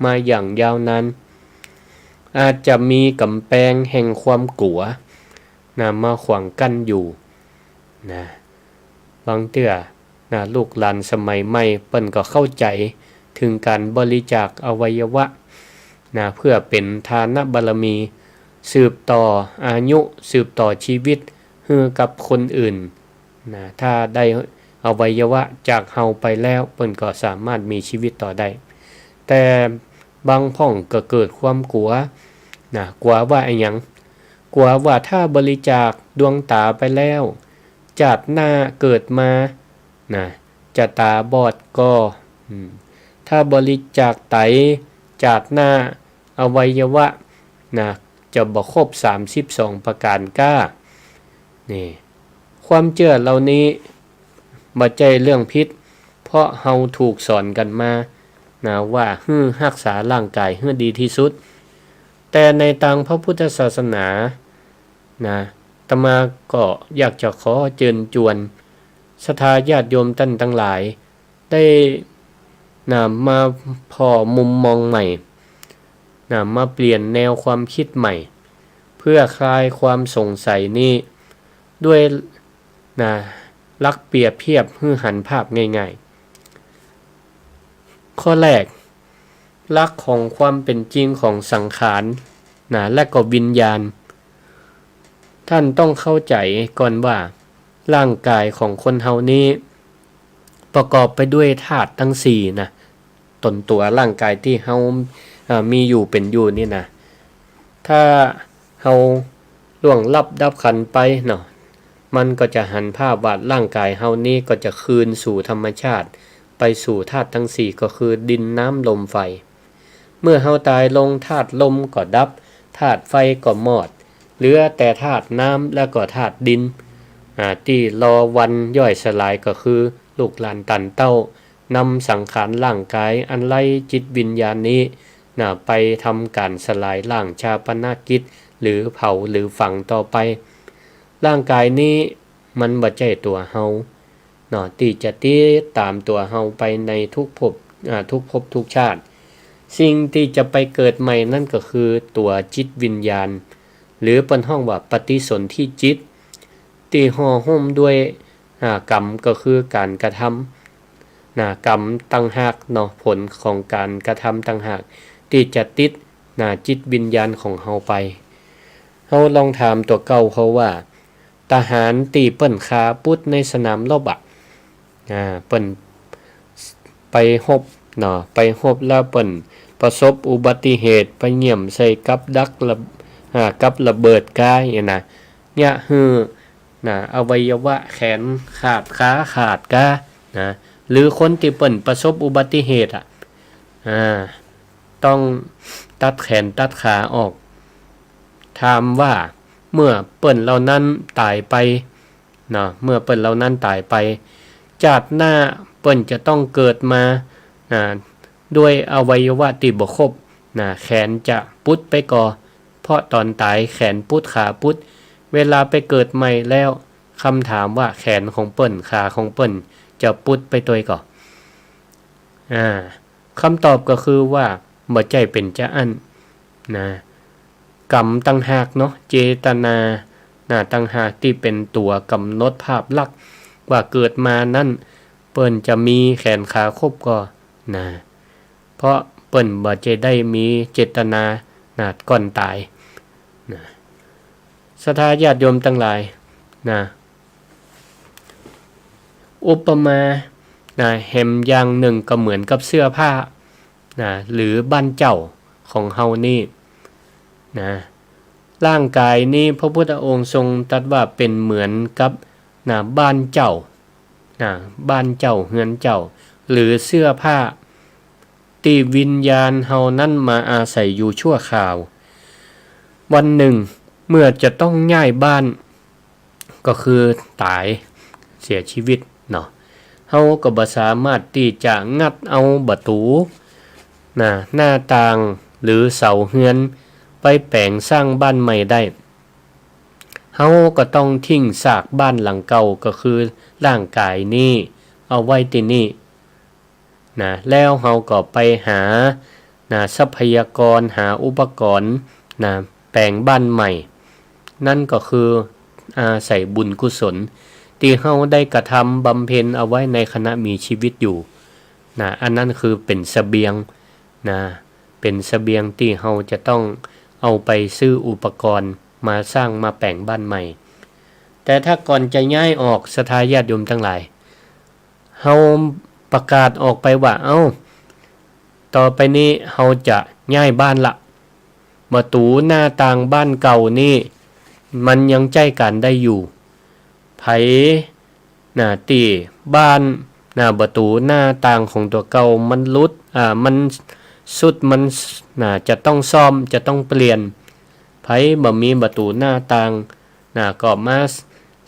มาอย่างยาวนาน อาจจะมีก๋ำแปงแห่งความกั๋ว นะ มาขวางกั้นอยู่ นะ บางเตื้อ นะ ลูกหลานสมัยใหม่เปิ้นก็เข้าใจ๋เถิงก๋านบริจาคอวัยวะ นะ เพื่อเป๋นทานบารมี สืบต่ออายุ สืบต่อชีวิตหื้อกับคนอื่น นะ ถ้าได้ อวัยวะจากเฮาไปแล้ว เปิ้นก็สามารถมีชีวิตต่อได้ แต่บางพ่องก็เกิดความกั๋วนะ กั๋วว่าอะหยัง กั๋วว่าถ้าบริจาคดวงต๋าไปแล้ว จาติหน้าเกิดมานะ จะต๋าบอดก่อ อืม ถ้าบริจาคไต จาติหน้าอวัยวะนะ จะบ่ครบสามสิบสองประก๋านก้า นี่ ความเจื้อเหล่านี้บ่ใจ้เรื่องผิด เพราะเฮาถูกสอนกั๋นมานะ ว่าหื้อฮักษาร่างก๋ายหื้อดีตี้สุด แต่ในตางพระพุทธศาสนานะ อาตมาก็อยากจะขอเจิญจวนศรัทธาญาติโยมต้านตังหลาย ได้นะ มาผ่อมุมมองใหม่นะ มาเปลี่ยนแนวความคิดใหม่ เพื่อคลายความสงสัยนี้ ด้วยนะ หลักเปรียบเทียบหื้อหันภาพง่ายๆ ข้อแรก หลักของความเป๋นจริงของสังขารนะ และก็วิญญาณ ต้านต้องเข้าใจ๋ก่อนว่า ร่างก๋ายของคนเฮานี้ ประกอบไปด้วยธาตุตังสี่นะ ต๋นตั๋วร่างก๋ายตี้เฮา อ่า มีอยู่เป๋นอยู่นี่นะ ถ้าเฮาล่วงลับดับขันธ์ไปเนาะ มันก็จะหันภาพว่าร่างก๋ายเฮานี้ก็จะคืนสู่ธรรมชาติ ไปสู่ธาตุตังสี่ ก็คือดิน น้ำ ลม ไฟ เมื่อเฮาต๋ายลง ธาตุลมก็ดับ ธาตุไฟก็มอด เหลือแต่ธาตุน้ำและก็ธาตุดิน อ่า ตี้รอวันย่อยสลาย ก็คือลูกหลานต้านเต้า นำสังขารร่างก๋ายอันไร้จิตวิญญาณนี้นะ ไปทำก๋านสลายล้าง ฌาปนกิจ หรือเผาหรือฝังต่อไป ร่างก๋ายนี้มันบ่ใจ้ตั๋วเฮาเนาะ ตี้จะติดต๋ามตั๋วเฮาไปในทุกภพ อ่า ทุกภพทุกชาติ สิ่งตี้จะไปเกิดใหม่นั้นก็คือตั๋วจิตวิญญาณ หรือเปิ้นฮ้องว่าปฏิสนธิจิต ตี้ห่อหุ้มด้วย อ่า กรรมก็คือก๋านกระทำนะ กรรมต่างหากเนาะ ผลของก๋านกระทำต่างหาก ตี้จะติดนะ จิตวิญญาณของเฮาไป เฮาลองถามตั๋วเก่าเขาว่า ทหารตี้เปิ้นฆ่าปุดในสนามรบอะ อ่า เปิ้นไปรบเนาะ ไปรบแล้วเปิ้นประสบอุบัติเหตุ ไปเยี่ยมใส่กับดักระ อ่า กับระเบิดก้าเนี่ยนะ เยียะหื้อนะ อวัยวะแขนขาด ขาขาดก้านะ หรือคนตี้เปิ้นประสบอุบัติเหตุอะ อ่า ต้องตัดแขนตัดขาออก ถามว่าเมื่อเปิ้นเหล่านั้นต๋ายไปเนาะ เมื่อเปิ้นเหล่านั้นต๋ายไป จาติหน้าเปิ้นจะต้องเกิดมา อ่า ด้วยอวัยวะตี้บ่ครบนะ แขนจะปุดไปก่อ เพราะต๋อนต๋ายแขนปุดขาปุด เวลาไปเกิดใหม่แล้ว คำถามว่าแขนของเปิ้น ขาของเปิ้นจะปุดไปตวยก่อ อ่า คำตอบก็คือว่าบ่ใจ้เป๋นจาอั้นนะ กรรมต่างหากเนาะ เจตนานะ ต่างหากตี้เป๋นตั๋วก๋ำหนดภาพลักษณ์ว่าเกิดมานั้นเปิ้นจะมีแขนขาครบก่อนะ เพราะเปิ้นบ่ใจ้ได้มีเจตนานะ ก่อนต๋ายนะ ศรัทธาญาติโยมตังหลายนะ อุปมานะ แหมอย่างนึ่งก็เหมือนกับเสื้อผ้านะ หรือบ้านเจ้าของเฮานี่นะ ร่างก๋ายนี้พระพุทธองค์ทรงตรัสว่าเป๋นเหมือนกับนะ บ้านเจ้านะ บ้านเจ้าเฮือนเจ้า หรือเสื้อผ้า ตี้วิญญาณเฮานั้นมาอาศัยอยู่ชั่วคราว วันนึ่งเมื่อจะต้องย้ายบ้าน ก็คือต๋าย เสียชีวิตเนาะ เฮาก็บ่สามารถตี้จะงัดเอาประตู๋นะ หน้าต่าง หรือเสาเฮือนไปแป๋งสร้างบ้านใหม่ได้ เฮาก็ต้องทิ้งซากบ้านหลังเก่า ก็คือร่างก๋ายนี้เอาไว้ตี้นี่ นะ แล้วเฮาก็ไปหานะ ทรัพยากร หาอุปกรณ์นะ แป๋งบ้านใหม่ นั่นก็คืออาศัยบุญกุศล ตี้เฮาได้กระทำบำเพ็ญเอาไว้ในขณะมีชีวิตอยู่นะ อันนั้นคือเป๋นเสบียงนะ เป๋นเสบียงตี้เฮาจะต้องเอาไปซื้ออุปกรณ์มาสร้างมาแป๋งบ้านใหม่ แต่ถ้าก่อนจะย้ายออก ศรัทธาญาติโยมตังหลาย เฮาประกาศออกไปว่า เอ้า ต่อไปนี้เฮาจะย้ายบ้านละ ประตู๋หน้าต่างบ้านเก่านี่ มันยังใจ๊ก๋านได้อยู่ ใผ น่ะ ตี้บ้าน น่ะ ประตู๋หน้าต่างของตั๋วเก่ามันหลุด อ่า มันทรุด มัน น่ะ จะต้องซ่อม จะต้องเปลี่ยน ใผบ่มีประตู๋หน้าต่าง น่ะ ก็มา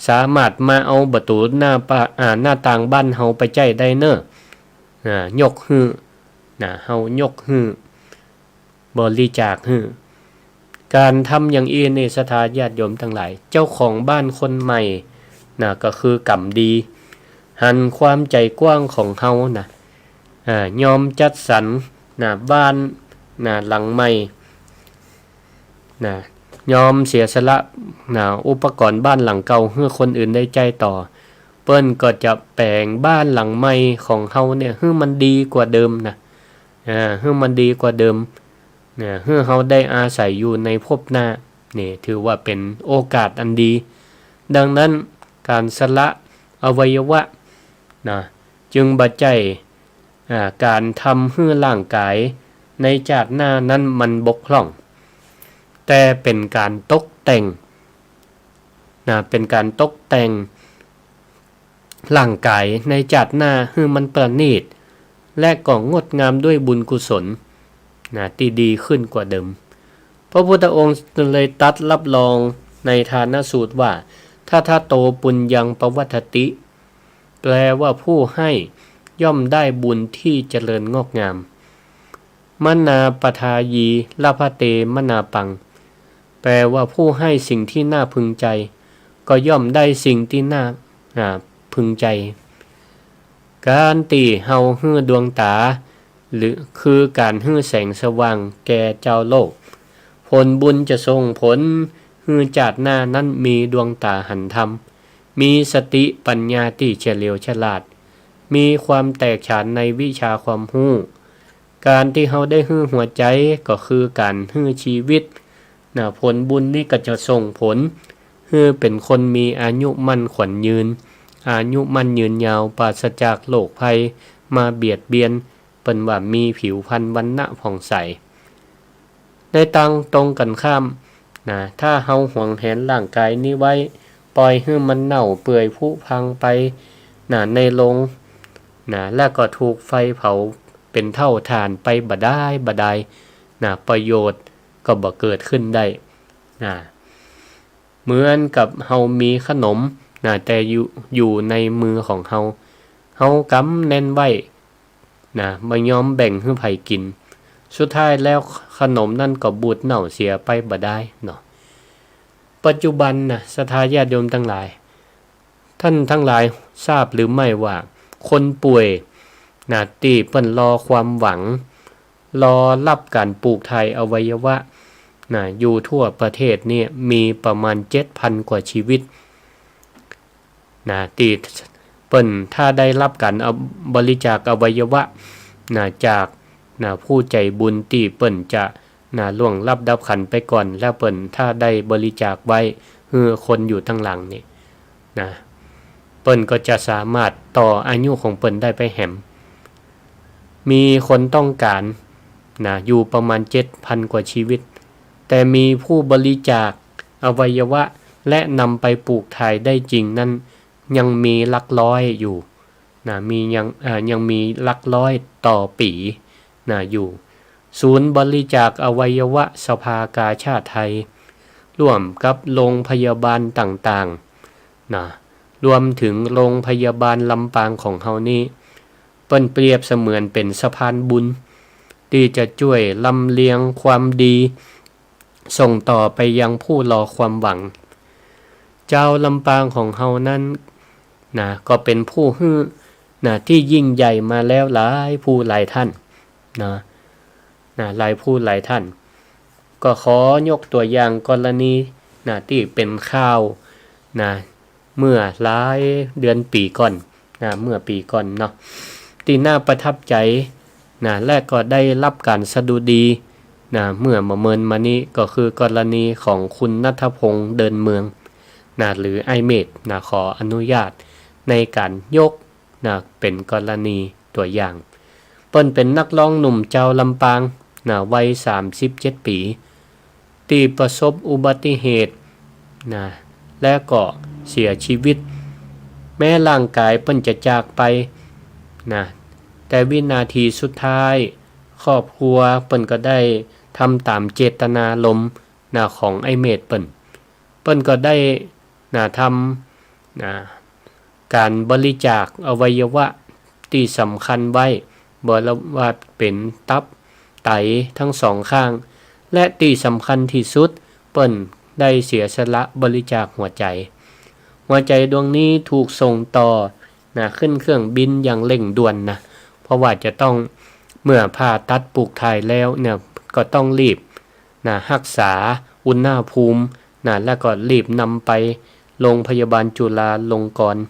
สามารถมาเอาประตู๋หน้าปะ อ่า หน้าต่างบ้านเฮาไปใจ๊ได้เน่อ น่ะ ยกหื้อ น่ะ เฮายกหื้อ บริจาคหื้อ ก๋านทำอย่างอี้นี่ ศรัทธาญาติโยมตังหลาย เจ้าของบ้านคนใหม่ น่ะ ก็คือกรรมดี หันความใจ๋กว้างของเฮา น่ะ อ่า ยอมจัดสรร น่ะ บ้าน น่ะ หลังใหม่ น่ะ ยอมเสียสละ น่ะ อุปกรณ์บ้านหลังเก่าหื้อคนอื่นได้ใจ๊ต่อ เปิ้นก็จะแป๋งบ้านหลังใหม่ของเฮาเนี่ย หื้อมันดีกว่าเดิม น่ะ อ่า หื้อมันดีกว่าเดิม น่ะ หื้อเฮาได้อาศัยอยู่ในภพหน้า นี่ถือว่าเป๋นโอกาสอันดี ดังนั้นก๋านสละอวัยวะ น่ะ จึงบ่ใจ้ อ่า ก๋านทำหื้อร่างก๋ายในจาติหน้านั้นมันบกพร่อง แต่เป๋นก๋านตกแต่ง น่ะ เป๋นก๋านตกแต่งร่างก๋ายในจาติหน้าหื้อมันประณีต และก็งดงามด้วยบุญกุศล น่ะ ตี้ดีขึ้นกว่าเดิม พระพุทธองค์เลยตรัสรับรองในทานสูตรว่า ทัทธะโต ปุญญัง ปะวัฏฏติ แปลว่าผู้ให้ย่อมได้บุญที่เจริญงอกงาม มนาปะทายี ละพะเต มนาปัง แปลว่าผู้ให้สิ่งที่น่าพึงใจ ก็ย่อมได้สิ่งที่น่า อ่า พึงใจ ก๋านตี้เฮาหื้อดวงต๋า หรือคือก๋านหื้อแสงสว่างแก่จาวโลก ผลบุญจะส่งผลหื้อจาติหน้านั้นมีดวงต๋าหันธรรม มีสติปัญญาตี้เฉลียวฉลาด มีความแตกฉานในวิชาความฮู้ ก๋านตี้เฮาได้หื้อหัวใจ๋ก็คือก๋านหื้อจีวิต น่ะ ผลบุญนี้ก็จะส่งผลหื้อเป๋นคนมีอายุมั่นขวัญยืน อายุมั่นยืนยาว ปราศจากโรคภัยมาเบียดเบียน เปิ้นว่ามีผิวพรรณวรรณะผ่องใส ในตางตรงกั๋นข้าม น่ะ ถ้าเฮาหวงแหนร่างก๋ายนี้ไว้ ป่อยหื้อมันเน่าเปื่อยผุพังไป น่ะ ในโลง น่ะ แล้วก็ถูกไฟเผาเป๋นเถ้าถ่านไปบ่ดายบ่ดาย น่ะ ประโยชน์ก็บ่เกิดขึ้นได้ น่ะ เหมือนกับเฮามีขนม น่ะ แต่อยู่ อยู่ในมือของเฮา เฮากำแน่นไว้ น่ะ บ่ยอมแบ่งหื้อใผกิ๋น สุดท้ายแล้วขนมนั้นก็บูดเน่าเสียไปบ่ดายเนาะ ปัจจุบันน่ะ ศรัทธาญาติโยมตังหลาย ต้านตังหลายทราบหรือไม่ว่า คนป่วย น่ะ ตี้เปิ้นรอความหวัง รอฮับก๋านปลูกถ่ายอวัยวะ น่ะ อยู่ทั่วประเทศเนี่ย มีประมาณเจ็ดพันกว่าจีวิต น่ะ ตี้เปิ้นถ้าได้ฮับก๋านเอา บริจาคอวัยวะ น่ะ จาก น่ะ ผู้ใจ๋บุญตี้เปิ้นจะ น่ะ ล่วงลับดับขันธ์ไปก่อน แล้วเปิ้นถ้าได้บริจาคไว้หื้อคนอยู่ตังหลังนี่ น่ะ เปิ้นก็จะสามารถต่ออายุของเปิ้นได้ไปแหม มีคนต้องก๋าน น่ะ อยู่ประมาณเจ็ดพันกว่าจีวิต แต่มีผู้บริจาคอวัยวะและนำไปปลูกถ่ายได้จริงนั้น ยังมีหลักร้อยอยู่ น่ะ มียัง เอ่อ ยังมีหลักร้อยต่อปี๋ น่ะ อยู่ ศูนย์บริจาคอวัยวะสภากาชาดไทย ร่วมกับโรงพยาบาลต่างๆ น่ะ รวมเถิงโรงพยาบาลลำปางของเฮานี้ เปิ้นเปรียบเสมือนเป๋นสะพานบุญ ตี้จะจ้วยลำเลียงความดี ส่งต่อไปยังผู้รอความหวัง จาวลำปางของเฮานั้น น่ะ ก็เป๋นผู้หื้อ น่ะ ตี้ยิ่งใหญ่มาแล้วหลายผู้หลายต้าน น่ะ น่ะ หลายผู้หลายต้าน ก็ขอยกตั๋วอย่างกรณี น่ะ ตี้เป๋นข่าว น่ะ เมื่อหลายเดือนปี๋ก่อน น่ะ เมื่อปี๋ก่อนเนาะ ตี้น่าประทับใจ๋ น่ะ และก็ได้ฮับก๋านสดุดี น่ะ เมื่อบ่เมินมานี้ ก็คือกรณีของคุณณัฐพงษ์ เดินเมือง น่ะ หรืออ้ายเมธ น่ะ ขออนุญาตในก๋านยก นะ เป๋นกรณีตั๋วอย่าง เปิ้นเป๋นนักร้องหนุ่มจาวลำปาง นะ วัยสามสิบเจ็ดปี๋ ตี้ประสบอุบัติเหตุ นะ และก็เสียชีวิต แม้ร่างกายเปิ้นจะจากไป นะ แต่วินาทีสุดท้าย ครอบครัวเปิ้นก็ได้ทำต๋ามเจตนารมณ์ นะ ของไอ้เมธเปิ้น เปิ้นก็ได้ นะ ทำ นะ ก๋านบริจาคอวัยวะตี้สำคัญไว้ บ่ว่าเป๋นตับ ไต ตึงสองข้าง และตี้สำคัญตี้สุด เปิ้นได้เสียสละบริจาคหัวใจ๋ หัวใจ๋ดวงนี้ถูกส่งต่อ นะ ขึ้นเครื่องบินอย่างเร่งด่วนนะ เพราะว่าจะต้อง เมื่อผ่าตัดปลูกถ่ายแล้วเนี่ย ก็ต้องรีบ นะ ฮักษาอุณหภูมิ นะ แล้วก็รีบนำไปโรงพยาบาลจุฬาลงกรณ์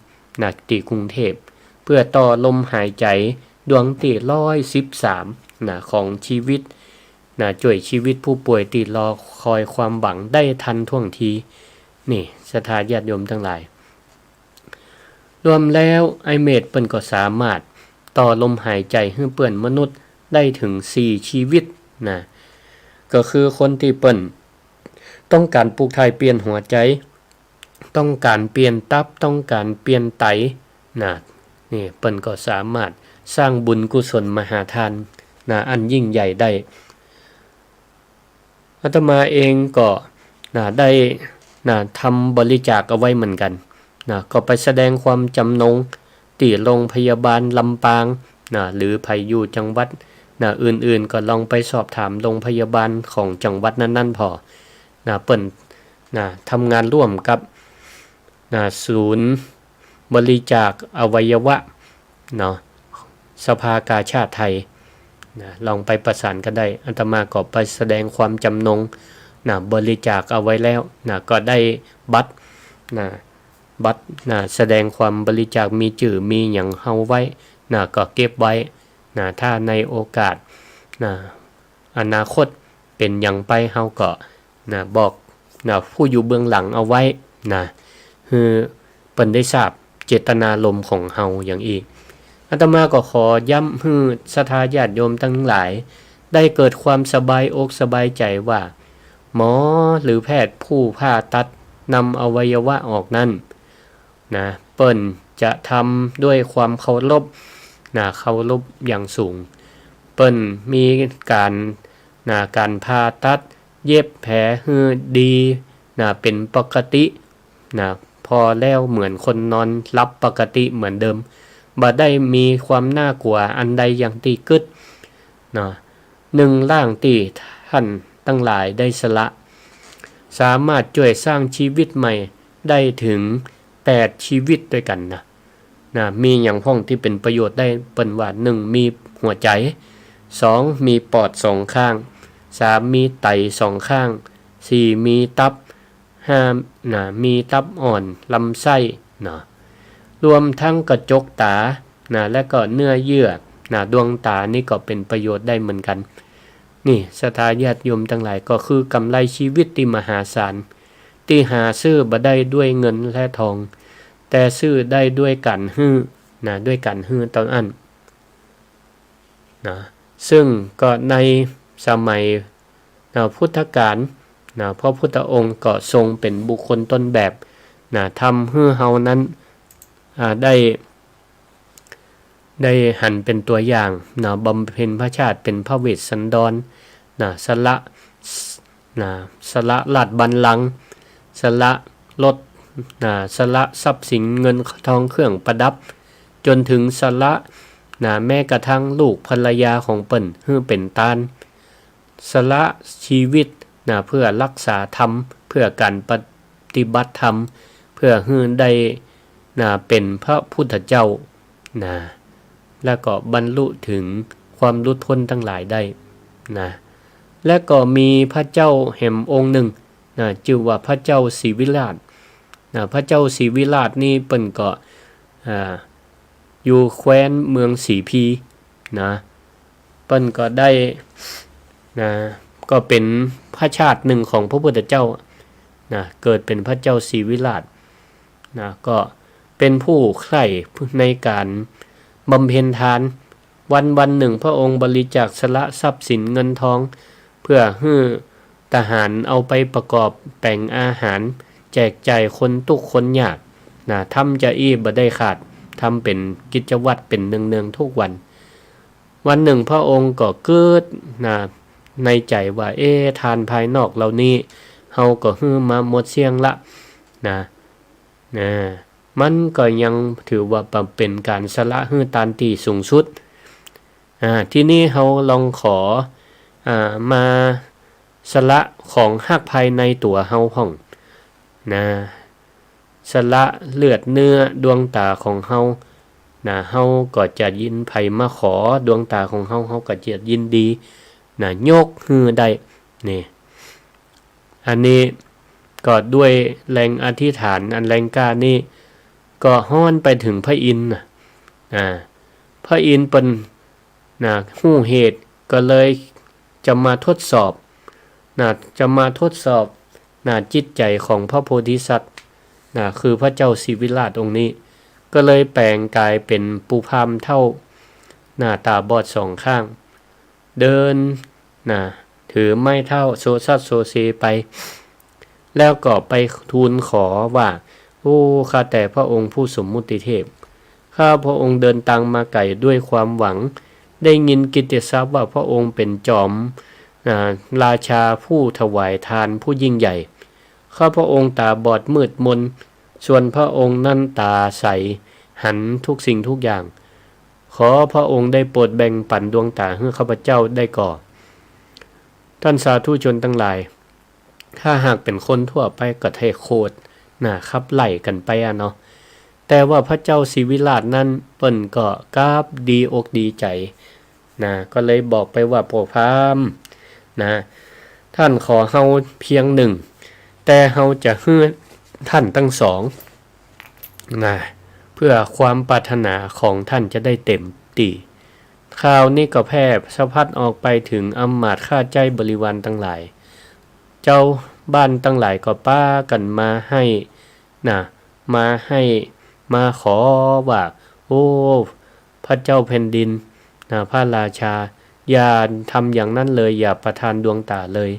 นะ ตี้กรุงเทพฯ เพื่อต่อลมหายใจ๋ดวงตี้ร้อยสิบสาม นะ ของชีวิต นะ จ้วยชีวิตผู้ป่วยตี้รอคอยความหวังได้ทันท่วงที นี่ ศรัทธาญาติโยมตังหลาย รวมแล้วไอ้เมธเปิ้นก็สามารถต่อลมหายใจ๋หื้อเปื้อนมนุษย์ได้เถิงสี่ชีวิต นะ ก็คือคนตี้เปิ้นต้องก๋านปลูกถ่ายเปลี่ยนหัวใจ๋ ต้องก๋านเปลี่ยนตับ ต้องก๋านเปลี่ยนไต นะ นี่เปิ้นก็สามารถสร้างบุญกุศลมหาทาน นะ อันยิ่งใหญ่ได้ อาตมาเองก็ นะ ได้ นะ ทำบริจาคเอาไว้เหมือนกั๋น นะ ก็ไปแสดงความจำนงตี้โรงพยาบาลลำปาง นะ หรือใผอยู่จังหวัด นะ อื่นๆ ก็ลองไปสอบถามโรงพยาบาลของจังหวัดนั้นๆ ผ่อ นะ เปิ้น นะ ทำงานร่วมกับ นะ ศูนย์บริจาคอวัยวะ เนาะ สภากาชาดไทย นะ ลองไปประสานกั๋นได้ อาตมาก็ไปแสดงความจำนง นะ บริจาคเอาไว้แล้ว นะ ก็ได้บัตร นะ บัตร นะ แสดงความบริจาค มีจื้อมีหยังเฮาไว้ นะ ก็เก็บไว้ นะ ถ้าในโอกาส นะ อนาคตเป๋นหยังไป เฮาก็ นะ บอก นะ ผู้อยู่เบื้องหลังเอาไว้ นะ หื้อเปิ้นได้ทราบเจตนารมณ์ของเฮาอย่างอี้ อาตมาก็ขอย้ำหื้อศรัทธาญาติโยมตังหลาย ได้เกิดความสบายอกสบายใจ๋ว่า หมอหรือแพทย์ผู้ผ่าตัดนำอวัยวะออกนั้น นะ เปิ้นจะทำด้วยความเคารพ นะ เคารพอย่างสูง เปิ้นมีก๋าน นะ ก๋านผ่าตัด เย็บแผลหื้อดี นะ เป๋นปกติ นะ ผ่อแล้วเหมือนคนนอนหลับปกติเหมือนเดิม บ่ได้มีความน่ากลัวอันใดอย่างตี้กึ๊ด นะ หนึ่งร่างตี้ต้านตังหลายได้สละ สามารถจ้วยสร้างชีวิตใหม่ได้เถิงแปดชีวิตด้วยกั๋นนะ นะ มีหยังพ่องตี้เป๋นประโยชน์ได้ เปิ้นว่า หนึ่ง มีหัวใจ๋ สอง มีปอดสองข้าง สาม มีไตสองข้าง สี่ มีตับ ห้า นะ มีตับอ่อน ลำไส้ นะ รวมตึงกระจกต๋า นะ และก็เนื้อเยื่อ นะ ดวงต๋านี่ก็เป๋นประโยชน์ได้เหมือนกั๋น นี่ ศรัทธาญาติโยมตังหลาย ก็คือก๋ำไรชีวิตตี้มหาศาล ตี้หาซื้อบ่ได้ด้วยเงินและทอง แต่ซื้อได้ด้วยก๋านหื้อ นะ ด้วยก๋านหื้อเต้าอั้น นะ ซึ่งก็ในสมัย นะ พุทธกาล นะ พระพุทธองค์ก็ทรงเป๋นบุคคลต้นแบบ นะ ทำหื้อเฮานั้น อ่า ได้ ได้หันเป๋นตั๋วอย่าง นะ บำเพ็ญพระชาติเป๋นพระเวสสันดร นะ สละ นะ สละราชบัลลังก์ สละรถ นะ สละทรัพย์สินเงินทองเครื่องประดับ จ๋นเถิงสละ นะ แม้กระทั่งลูกภรรยาของเปิ้นหื้อเป๋นต้าน สละชีวิต นะ เพื่อรักษาธรรม เพื่อก๋านปฏิบัติธรรม เพื่อหื้อได้ นะ เป๋นพระพุทธเจ้า นะ แล้วก็บรรลุเถิงความหลุดพ้นตังหลายได้ นะ และก็มีพระเจ้าแหมองค์นึ่ง นะ จื้อว่าพระเจ้าศรีวิราช นะ พระเจ้าศรีวิราชนี่เปิ้นก็ อ่า อยู่แคว้นเมืองสีพี นะ เปิ้นก็ได้ นะ ก็เป๋นพระชาตินึ่งของพระพุทธเจ้า นะ เกิดเป๋นพระเจ้าศรีวิราช นะ ก็ เป๋นผู้ใคร่ในก๋านบำเพ็ญทาน วันวันหนึ่งพระองค์บริจาคสละทรัพย์สินเงินทอง เพื่อหื้อทหารเอาไปประกอบแป๋งอาหาร แจกจ่ายคนตุ๊กข์คนยาก นะ ทำจาอี้บ่ได้ขาด ทำเป๋นกิจวัตรเป๋นเนืองๆ ทุกวัน วันหนึ่งพระองค์ก็กึ๊ด นะ ในใจ๋ว่า เอ๊ะ ทานภายนอกเหล่านี้ เฮาก็หื้อมาหมดเสี้ยงละ นะ นะ มันก็ยังถือว่าเป๋นก๋านสละหื้อตานตี้สูงสุด อ่า ทีนี้เฮาลองขอ อ่า มาสละของฮักภายในตั๋วเฮาพ่อง นะ สละเลือดเนื้อดวงต๋าของเฮา นะ เฮาก็จะยินใผมาขอ ดวงต๋าของเฮา เฮาก็จะยินดี นะ ยกหื้อได้ นี่ อันนี้ก็ด้วยแรงอธิษฐานอันแรงกล้านี้ ก็ฮ้อนไปเถิงพระอินทร์นะ อ่า พระอินทร์เปิ้น นะ ฮู้เหตุ ก็เลยจะมาทดสอบ นะ จะมาทดสอบ นะ จิตใจ๋ของพระโพธิสัตว์ นะ คือพระเจ้าศิวิราชองค์นี้ ก็เลยแป๋งก๋ายเป๋นปู่พราหมณ์เฒ่า นะ ต๋าบอดสองข้าง เดิน นะ ถือไม้เท้าโซซัดโซเซไป แล้วก็ไปทูลขอว่า โอ้ ข้าแต่พระองค์ผู้สมมุติเทพ ข้าพระองค์เดินตางมาไก๋ด้วยความหวัง ได้ยินกิตติศัพท์ว่าพระองค์เป๋นจอม อ่า ราชาผู้ถวายทานผู้ยิ่งใหญ่ ข้าพระองค์ต๋าบอดมืดมน ส่วนพระองค์นั้นต๋าใส หันทุกสิ่งทุกอย่าง ขอพระองค์ได้โปรดแบ่งปั๋นดวงต๋าหื้อข้าพเจ้าได้ก่อ ต้านสาธุชนตังหลาย ถ้าหากเป๋นคนทั่วไปก็ไถ่โขด นะ ขับไล่กั๋นไปอะเนาะ แต่ว่าพระเจ้าศิวิราชนั้นเปิ้นก็กลับดีอกดีใจ๋ นะ ก็เลยบอกไปว่า ปู่พราหมณ์ นะ ต้านขอเฮาเพียงหนึ่ง แต่เฮาจะหื้อต้านตังสอง นะ เพื่อความปรารถนาของต้านจะได้เต๋มตี้ ข่าวนี้ก็แพร่สะพัดออกไปเถิงอำมาตย์ข้าใจ๊บริวารตังหลาย เจ้าบ้านตังหลายก็ปากั๋นมาไห้ นะ มาไห้ มาขอว่า โอ้ พระเจ้าแผ่นดิน นะ พระราชา อย่าทำอย่างนั้นเลย อย่าประทานดวงต๋าเลย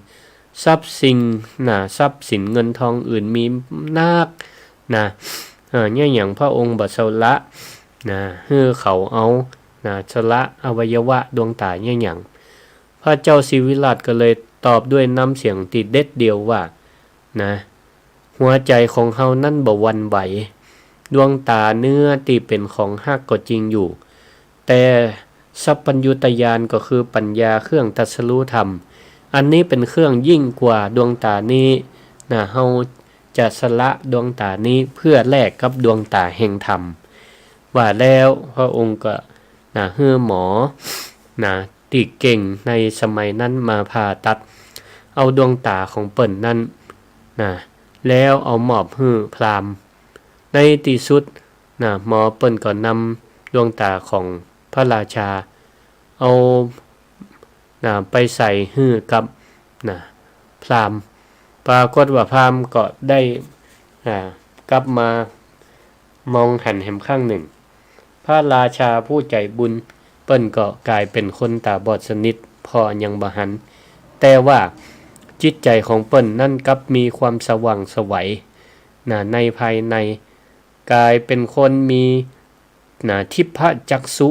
ทรัพย์สิ่ง นะ ทรัพย์สินเงินทองอื่นมีนัก นะ เอ่อ เยียะหยังพระองค์บ่สละ นะ หื้อเขาเอา นะ สละอวัยวะดวงต๋าเยียะหยัง พระเจ้าศิวิราชก็เลยตอบด้วยน้ำเสียงตี้เด็ดเดี่ยวว่า นะ หัวใจ๋ของเฮานั้นบ่หวั่นไหว ดวงต๋าเนื้อตี้เป๋นของฮักก็จริงอยู่ แต่สัพพัญญุตญาณก็คือปัญญาเครื่องตรัสรู้ธรรม อันนี้เป๋นเครื่องยิ่งกว่าดวงต๋านี้ นะ เฮาจะสละดวงต๋านี้เพื่อแลกกับดวงต๋าแห่งธรรม ว่าแล้วพระองค์ก็ นะ หื้อหมอ นะ ตี้เก่งในสมัยนั้นมาผ่าตัด เอาดวงต๋าของเปิ้นนั้น นะ แล้วเอามอบหื้อพราหมณ์ ในตี้สุด นะ หมอเปิ้นก็นำดวงต๋าของพระราชา เอา นะ ไปใส่หื้อกับ นะ พราหมณ์ ปรากฏว่าพราหมณ์ก็ได้ อ่า กลับมามองหันแหมครั้งหนึ่ง พระราชาผู้ใจ๋บุญเปิ้นก็ก๋ายเป๋นคนต๋าบอดสนิท ผ่อหยังบ่หัน แต่ว่าจิตใจ๋ของเปิ้นนั้นกลับมีความสว่างไสว นะ ในภายใน ก๋ายเป๋นคนมี นะ ทิพพจักษุ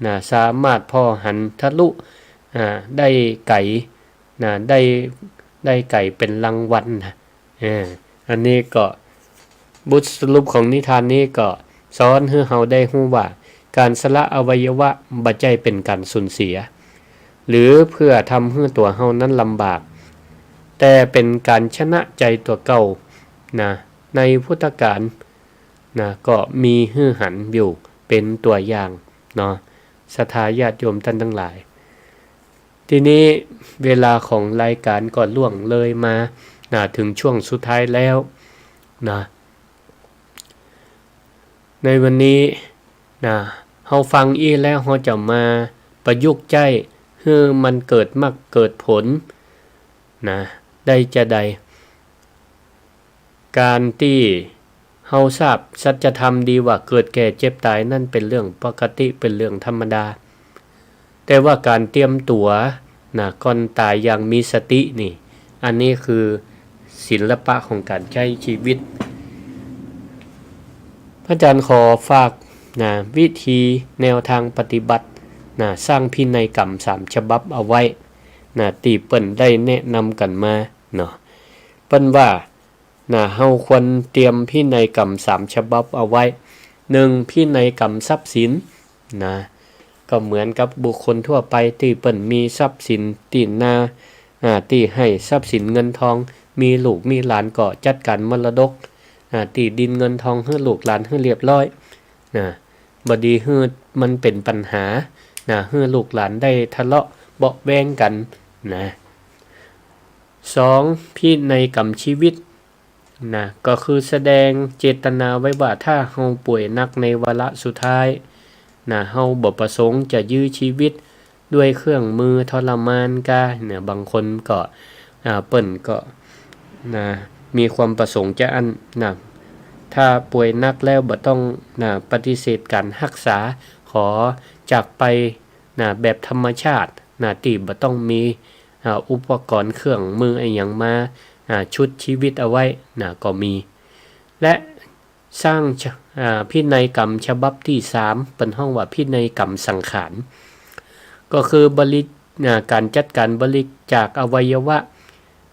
นะ สามารถผ่อหันทะลุ อ่า ได้ไก๋ นะ ได้ ได้ไก๋เป๋นรางวัลนะ เออ อันนี้ก็ บทสรุปของนิทานนี้ก็สอนหื้อเฮาได้ฮู้ว่า ก๋านสละอวัยวะบ่ใจ้เป๋นก๋านสูญเสีย หรือเพื่อทำหื้อตั๋วเฮานั้นลำบาก แต่เป๋นก๋านชนะใจ๋ตั๋วเก่า นะ ในพุทธกาล นะ ก็มีหื้อหันอยู่เป๋นตั๋วอย่างเนาะ ศรัทธาญาติโยมต้านตังหลาย ทีนี้เวลาของรายก๋านก็ล่วงเลยมา นะ เถิงช่วงสุดท้ายแล้ว นะ ในวันนี้ นะ เฮาฟังอี้แล้วเฮาจะมาประยุกต์ใจ๊หื้อมันเกิดมรรคเกิดผล นะ ได้จาใด ก๋านตี้ เฮาทราบสัจธรรมดีว่าเกิดแก่เจ็บต๋ายนั้นเป๋นเรื่องปกติ เป๋นเรื่องธรรมดา แต่ว่าก๋านเตรียมตั๋ว นะ ก่อนต๋ายอย่างมีสตินี่ อันนี้คือศิลปะของก๋านใจ๊จีวิต พระอาจารย์ขอฝาก นะ วิธีแนวตางปฏิบัติ นะ สร้างพินัยกรรมสามฉบับเอาไว้ นะ ตี้เปิ้นได้แนะนำกั๋นมาเนาะ เปิ้นว่า นะ เฮาควรเตรียมพินัยกรรมสามฉบับเอาไว้ นึ่ง พินัยกรรมทรัพย์สิน นะ ก็เหมือนกับบุคคลทั่วไปตี้เปิ้นมีทรัพย์สินตี้นา อ่า ตี้หื้อทรัพย์สินเงินทอง มีลูกมีหลานก็จัดก๋านมรดก อ่า ตี้ดินเงินทองหื้อลูกหลานหื้อเรียบร้อย นะ บ่ดีหื้อมันเป๋นปัญหา นะ หื้อลูกหลานได้ทะเลาะเบาะแว้งกั๋น นะ สอง พินัยกรรมชีวิต นะ ก็คือแสดงเจตนาไว้ว่าถ้าเฮาป่วยหนักในวาระสุดท้าย นะ เฮาบ่ประสงค์จะยื้อชีวิตด้วยเครื่องมือทรมานกา เนี่ย บางคนก็ อ่า เปิ้นก็ นะ มีความประสงค์จะอั้น นะ ถ้าป่วยหนักแล้วบ่ต้อง นะ ปฏิเสธก๋านฮักษา ขอจากไป นะ แบบธรรมชาติ นะ ตี้บ่ต้องมี อ่า อุปกรณ์เครื่องมืออะหยังมา อ่า ชุบชีวิตเอาไว้ นะ ก็มี และสร้าง อ่า พินัยกรรมฉบับตี้สาม เปิ้นฮ้องว่าพินัยกรรมสังขาร ก็คือบริ อ่า ก๋านจัดก๋านบริจาคอวัยวะ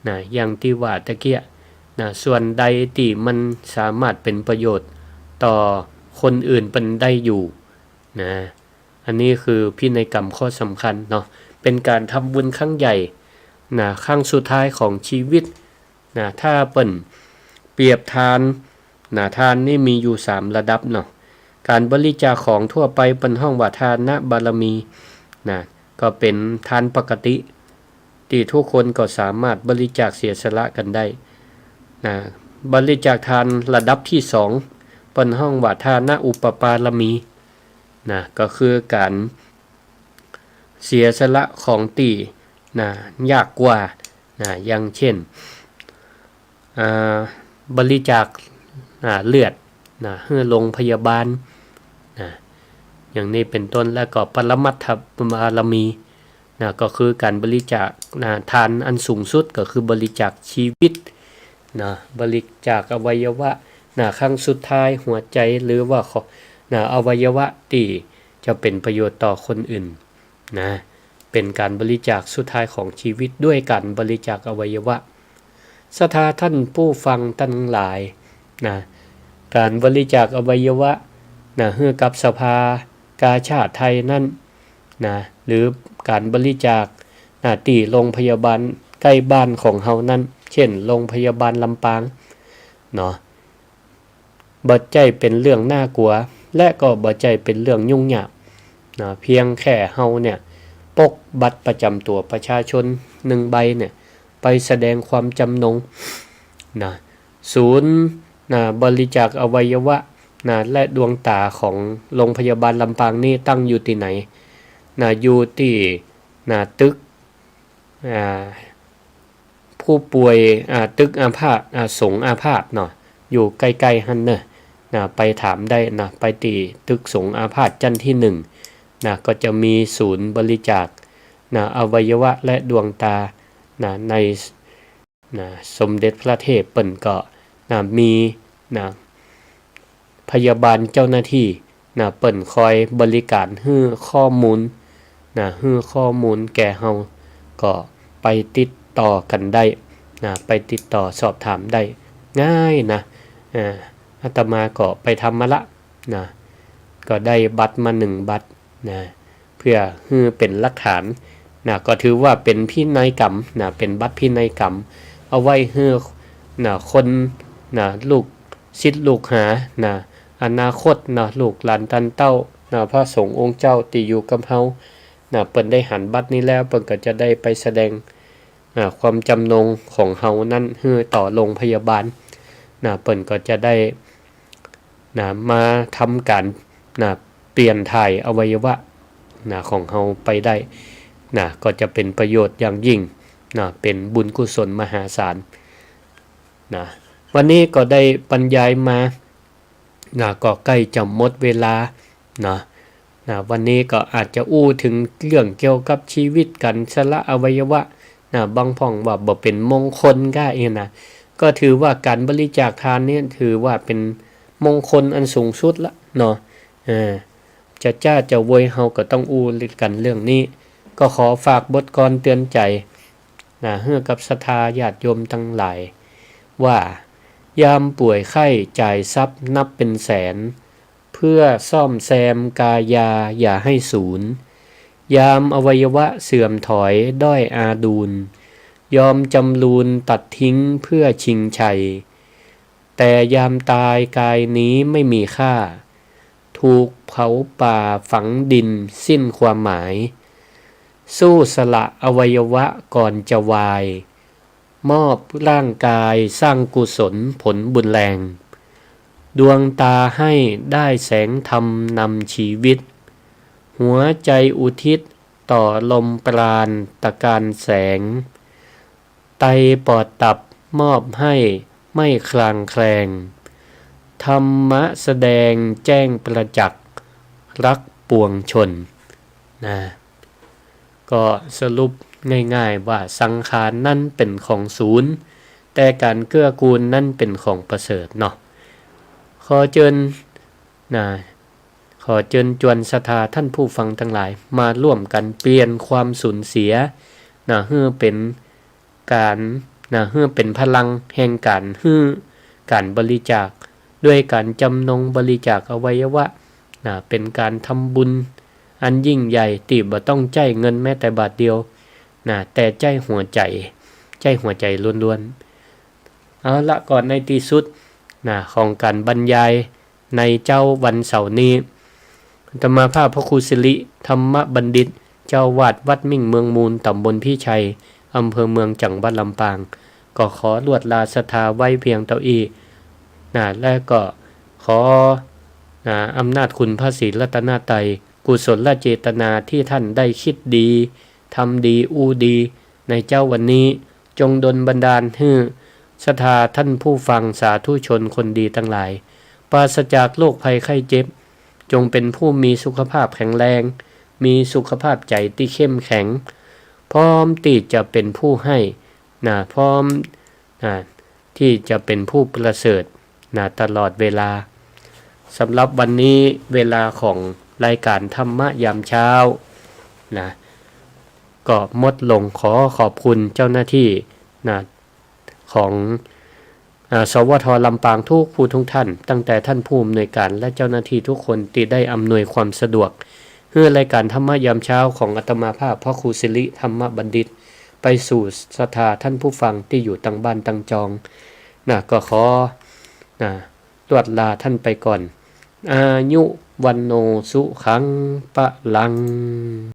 นะ อย่างตี้ว่าตะเกียะ นะ ส่วนใดตี้มันสามารถเป๋นประโยชน์ต่อคนอื่นเปิ้นได้อยู่ นะ อันนี้คือพินัยกรรมข้อสำคัญเนาะ เป๋นก๋านทำบุญครั้งใหญ่ นะ ครั้งสุดท้ายของชีวิต นะ ถ้าเปิ้นเปรียบทาน นะ ทานนี่มีอยู่สามระดับเนาะ ก๋านบริจาคของทั่วไปเปิ้นฮ้องว่าทานบารมี นะ ก็เป๋นทานปกติ ตี้ทุกคนก็สามารถบริจาคเสียสละกั๋นได้ นะ บริจาคทานระดับตี้สอง เปิ้นฮ้องว่าทานอุปปารมี นะ ก็คือก๋านเสียสละของตี้ นะ ยากกว่า นะ อย่างเช่น อ่า บริจาค อ่า เลือด นะ หื้อโรงพยาบาล นะ อย่างนี้เป๋นต้น แล้วก็ปรมัตถบารมี นะ ก็คือก๋านบริจาค นะ ทานอันสูงสุดก็คือบริจาคชีวิต นะ บริจาคอวัยวะ นะ ครั้งสุดท้าย หัวใจ๋ หรือว่าขอ นะ อวัยวะตี้จะเป๋นประโยชน์ต่อคนอื่น นะ เป๋นก๋านบริจาคสุดท้ายของชีวิตด้วยก๋านบริจาคอวัยวะ ศรัทธาท่านผู้ฟังตังหลาย นะ ก๋านบริจาคอวัยวะ นะ หื้อกับสภากาชาดไทยนั้น นะ หรือก๋านบริจาค นะ ตี้โรงพยาบาลใก้บ้านของเฮานั้น เช่น โรงพยาบาลลำปาง เนาะ บ่ใจ้เป๋นเรื่องน่ากลัว และก็บ่ใจ้เป๋นเรื่องยุ่งยาก นะ เพียงแค่เฮาเนี่ย ปกบัตรประจ๋ำตั๋วประชาชนหนึ่งใบเนี่ย ไปแสดงความจำนง นะ ศูนย์ นะ บริจาคอวัยวะ นะ และดวงต๋าของโรงพยาบาลลำปางนี้ตั้งอยู่ตี้ไหน นะ อยู่ตี้ นะ ตึก อ่า ผู้ป่วย อ่า ตึกอาพาธ อ่า สงฆ์อาพาธเนาะ อยู่ใก้ๆ หั้นเนาะ นะ ไปถามได้นะ ไปตี้ตึกสงฆ์อาพาธจั้นตี้หนึ่ง นะ ก็จะมีศูนย์บริจาค นะ อวัยวะและดวงต๋า นะ ใน นะ สมเด็จพระเทพเปิ้นก็ นะ มี นะ พยาบาลเจ้าหน้าตี้ นะ เปิ้นคอยบริก๋านหื้อข้อมูล นะ หื้อข้อมูลแก่เฮา ก็ไปติดต่อกั๋นได้ นะ ไปติดต่อสอบถามได้ง่ายนะ อ่า อาตมาก็ไปทำมาละ นะ ก็ได้บัตรมาหนึ่งบัตร นะ เปื้อหื้อเป๋นหลักฐาน นะ ก็ถือว่าเป๋นพินัยกรรม นะ เป๋นบัตรพินัยกรรม เอาไว้หื้อ นะ คน นะ ลูกศิษย์ลูกหา นะ อนาคต นะ ลูกหลานต้านเต้า นะ พระสงฆ์องค์เจ้าตี้อยู่กับเฮา นะ เปิ้นได้หันบัตรนี้แล้ว เปิ้นก็จะได้ไปแสดง นะ ความจำนงของเฮานั้นหื้อต่อโรงพยาบาล นะ เปิ้นก็จะได้ นะ มาทำก๋าน นะ เปลี่ยนถ่ายอวัยวะ นะ ของเฮาไปได้ นะ ก็จะเป๋นประโยชน์อย่างยิ่ง นะ เป๋นบุญกุศลมหาศาล นะ วันนี้ก็ได้บรรยายมา นะ ก็ใก้จะหมดเวลาเนาะ นะ วันนี้ก็อาจจะอู้เถิงเรื่องเกี่ยวกับชีวิตก๋านสละอวัยวะนะ บางพ่องว่าบ่เป๋นมงคลก้าอี้นะ ก็ถือว่าก๋านบริจาคทานเนี่ยถือว่าเป๋นมงคลอันสูงสุดละเนาะ เออ จะจ้าจะโวยเฮาก็ต้องอู้กั๋นเรื่องนี้ ก็ขอฝากบทกลอนเตือนใจ๋นะ หื้อกับศรัทธาญาติโยมตังหลาย ว่า ยามป่วยไข้จ่ายทรัพย์นับเป๋นแสน เพื่อซ่อมแซมกายาอย่าให้สูญ ยามอวัยวะเสื่อมถอยด้อยอาดูล ยอมจำรูนตัดทิ้งเพื่อชิงชัย แต่ยามตายกายนี้ไม่มีค่า ถูกเผาป่าฝังดินสิ้นความหมาย สู้สละอวัยวะก่อนจะวาย มอบร่างกายสร้างกุศลผลบุญแรง ดวงตาให้ได้แสงธรรมนำชีวิต หัวใจอุทิศต่อลมปราณตะกานแสง ไตปอดตับมอบให้ไม่คลางแคลง ธรรมะแสดงแจ้งประจักษ์รักปวงชน นะ ก็สรุปง่ายๆ ว่าสังขารนั้นเป๋นของสูญ แต่ก๋านเกื้อกูลนั้นเป๋นของประเสริฐเนาะ ขอเจิญ นะ ขอเจิญจวนศรัทธาท่านผู้ฟังตังหลาย มาร่วมกั๋นเปลี่ยนความสูญเสีย นะ หื้อเป๋นก๋าน นะ หื้อเป๋นพลังแห่งก๋านหื้อ ก๋านบริจาค ด้วยก๋านจำนงบริจาคอวัยวะ นะ เป๋นก๋านทำบุญอันยิ่งใหญ่ ตี้บ่ต้องใจ๊เงินแม้แต่บาทเดียว นะ แต่ใจ๊หัวใจ๋ ใจ๊หัวใจ๋ล้วนๆ เอาละ ก็ในตี้สุด นะ ของก๋านบรรยาย ในเจ๊าวันเสาร์นี้ อาตมาภาพพระครูสิริธรรมบัณฑิต เจ้าอาวาสวัดมิ่งเมืองมูล ตำบลพิชัย อำเภอเมือง จังหวัดลำปาง ก็ขอลวดลาศรัทธาไว้เพียงเต้าอี้ นะ และก็ขอ นะ อำนาจคุณพระศรีรัตนตรัย กุศลเจตนาที่ท่านได้คิดดี ทำดี อู้ดี ในเจ๊าวันนี้ จงดลบันดาลหื้อศรัทธาท่านผู้ฟังสาธุชนคนดีตังหลาย ปราศจากโรคภัยไข้เจ็บ จงเป๋นผู้มีสุขภาพแข็งแรง มีสุขภาพใจ๋ตี้เข้มแข็ง พร้อมตี้จะเป๋นผู้ให้ นะ พร้อม นะ ตี้จะเป๋นผู้ประเสริฐ นะ ตลอดเวลา สำหรับวันนี้เวลาของรายก๋านธรรมะยามเจ๊า นะ ก็หมดลง ขอขอบคุณเจ้าหน้าตี้ นะ ของ อ่า สวท ลำปางทุกผู้ทุกท่าน ตั้งแต่ท่านผู้อำนวยก๋านและเจ้าหน้าตี้ทุกคนตี้ได้อำนวยความสะดวก หื้อรายก๋านธรรมะยามเจ๊าของอาตมาภาพพระครูสิริธรรมบัณฑิต ไปสู่ศรัทธาท่านผู้ฟังตี้อยู่ตังบ้านตังจอง นะ ก็ขอ นะ ลวดลาท่านไปก่อน อายุ วัณโณ สุขัง พลัง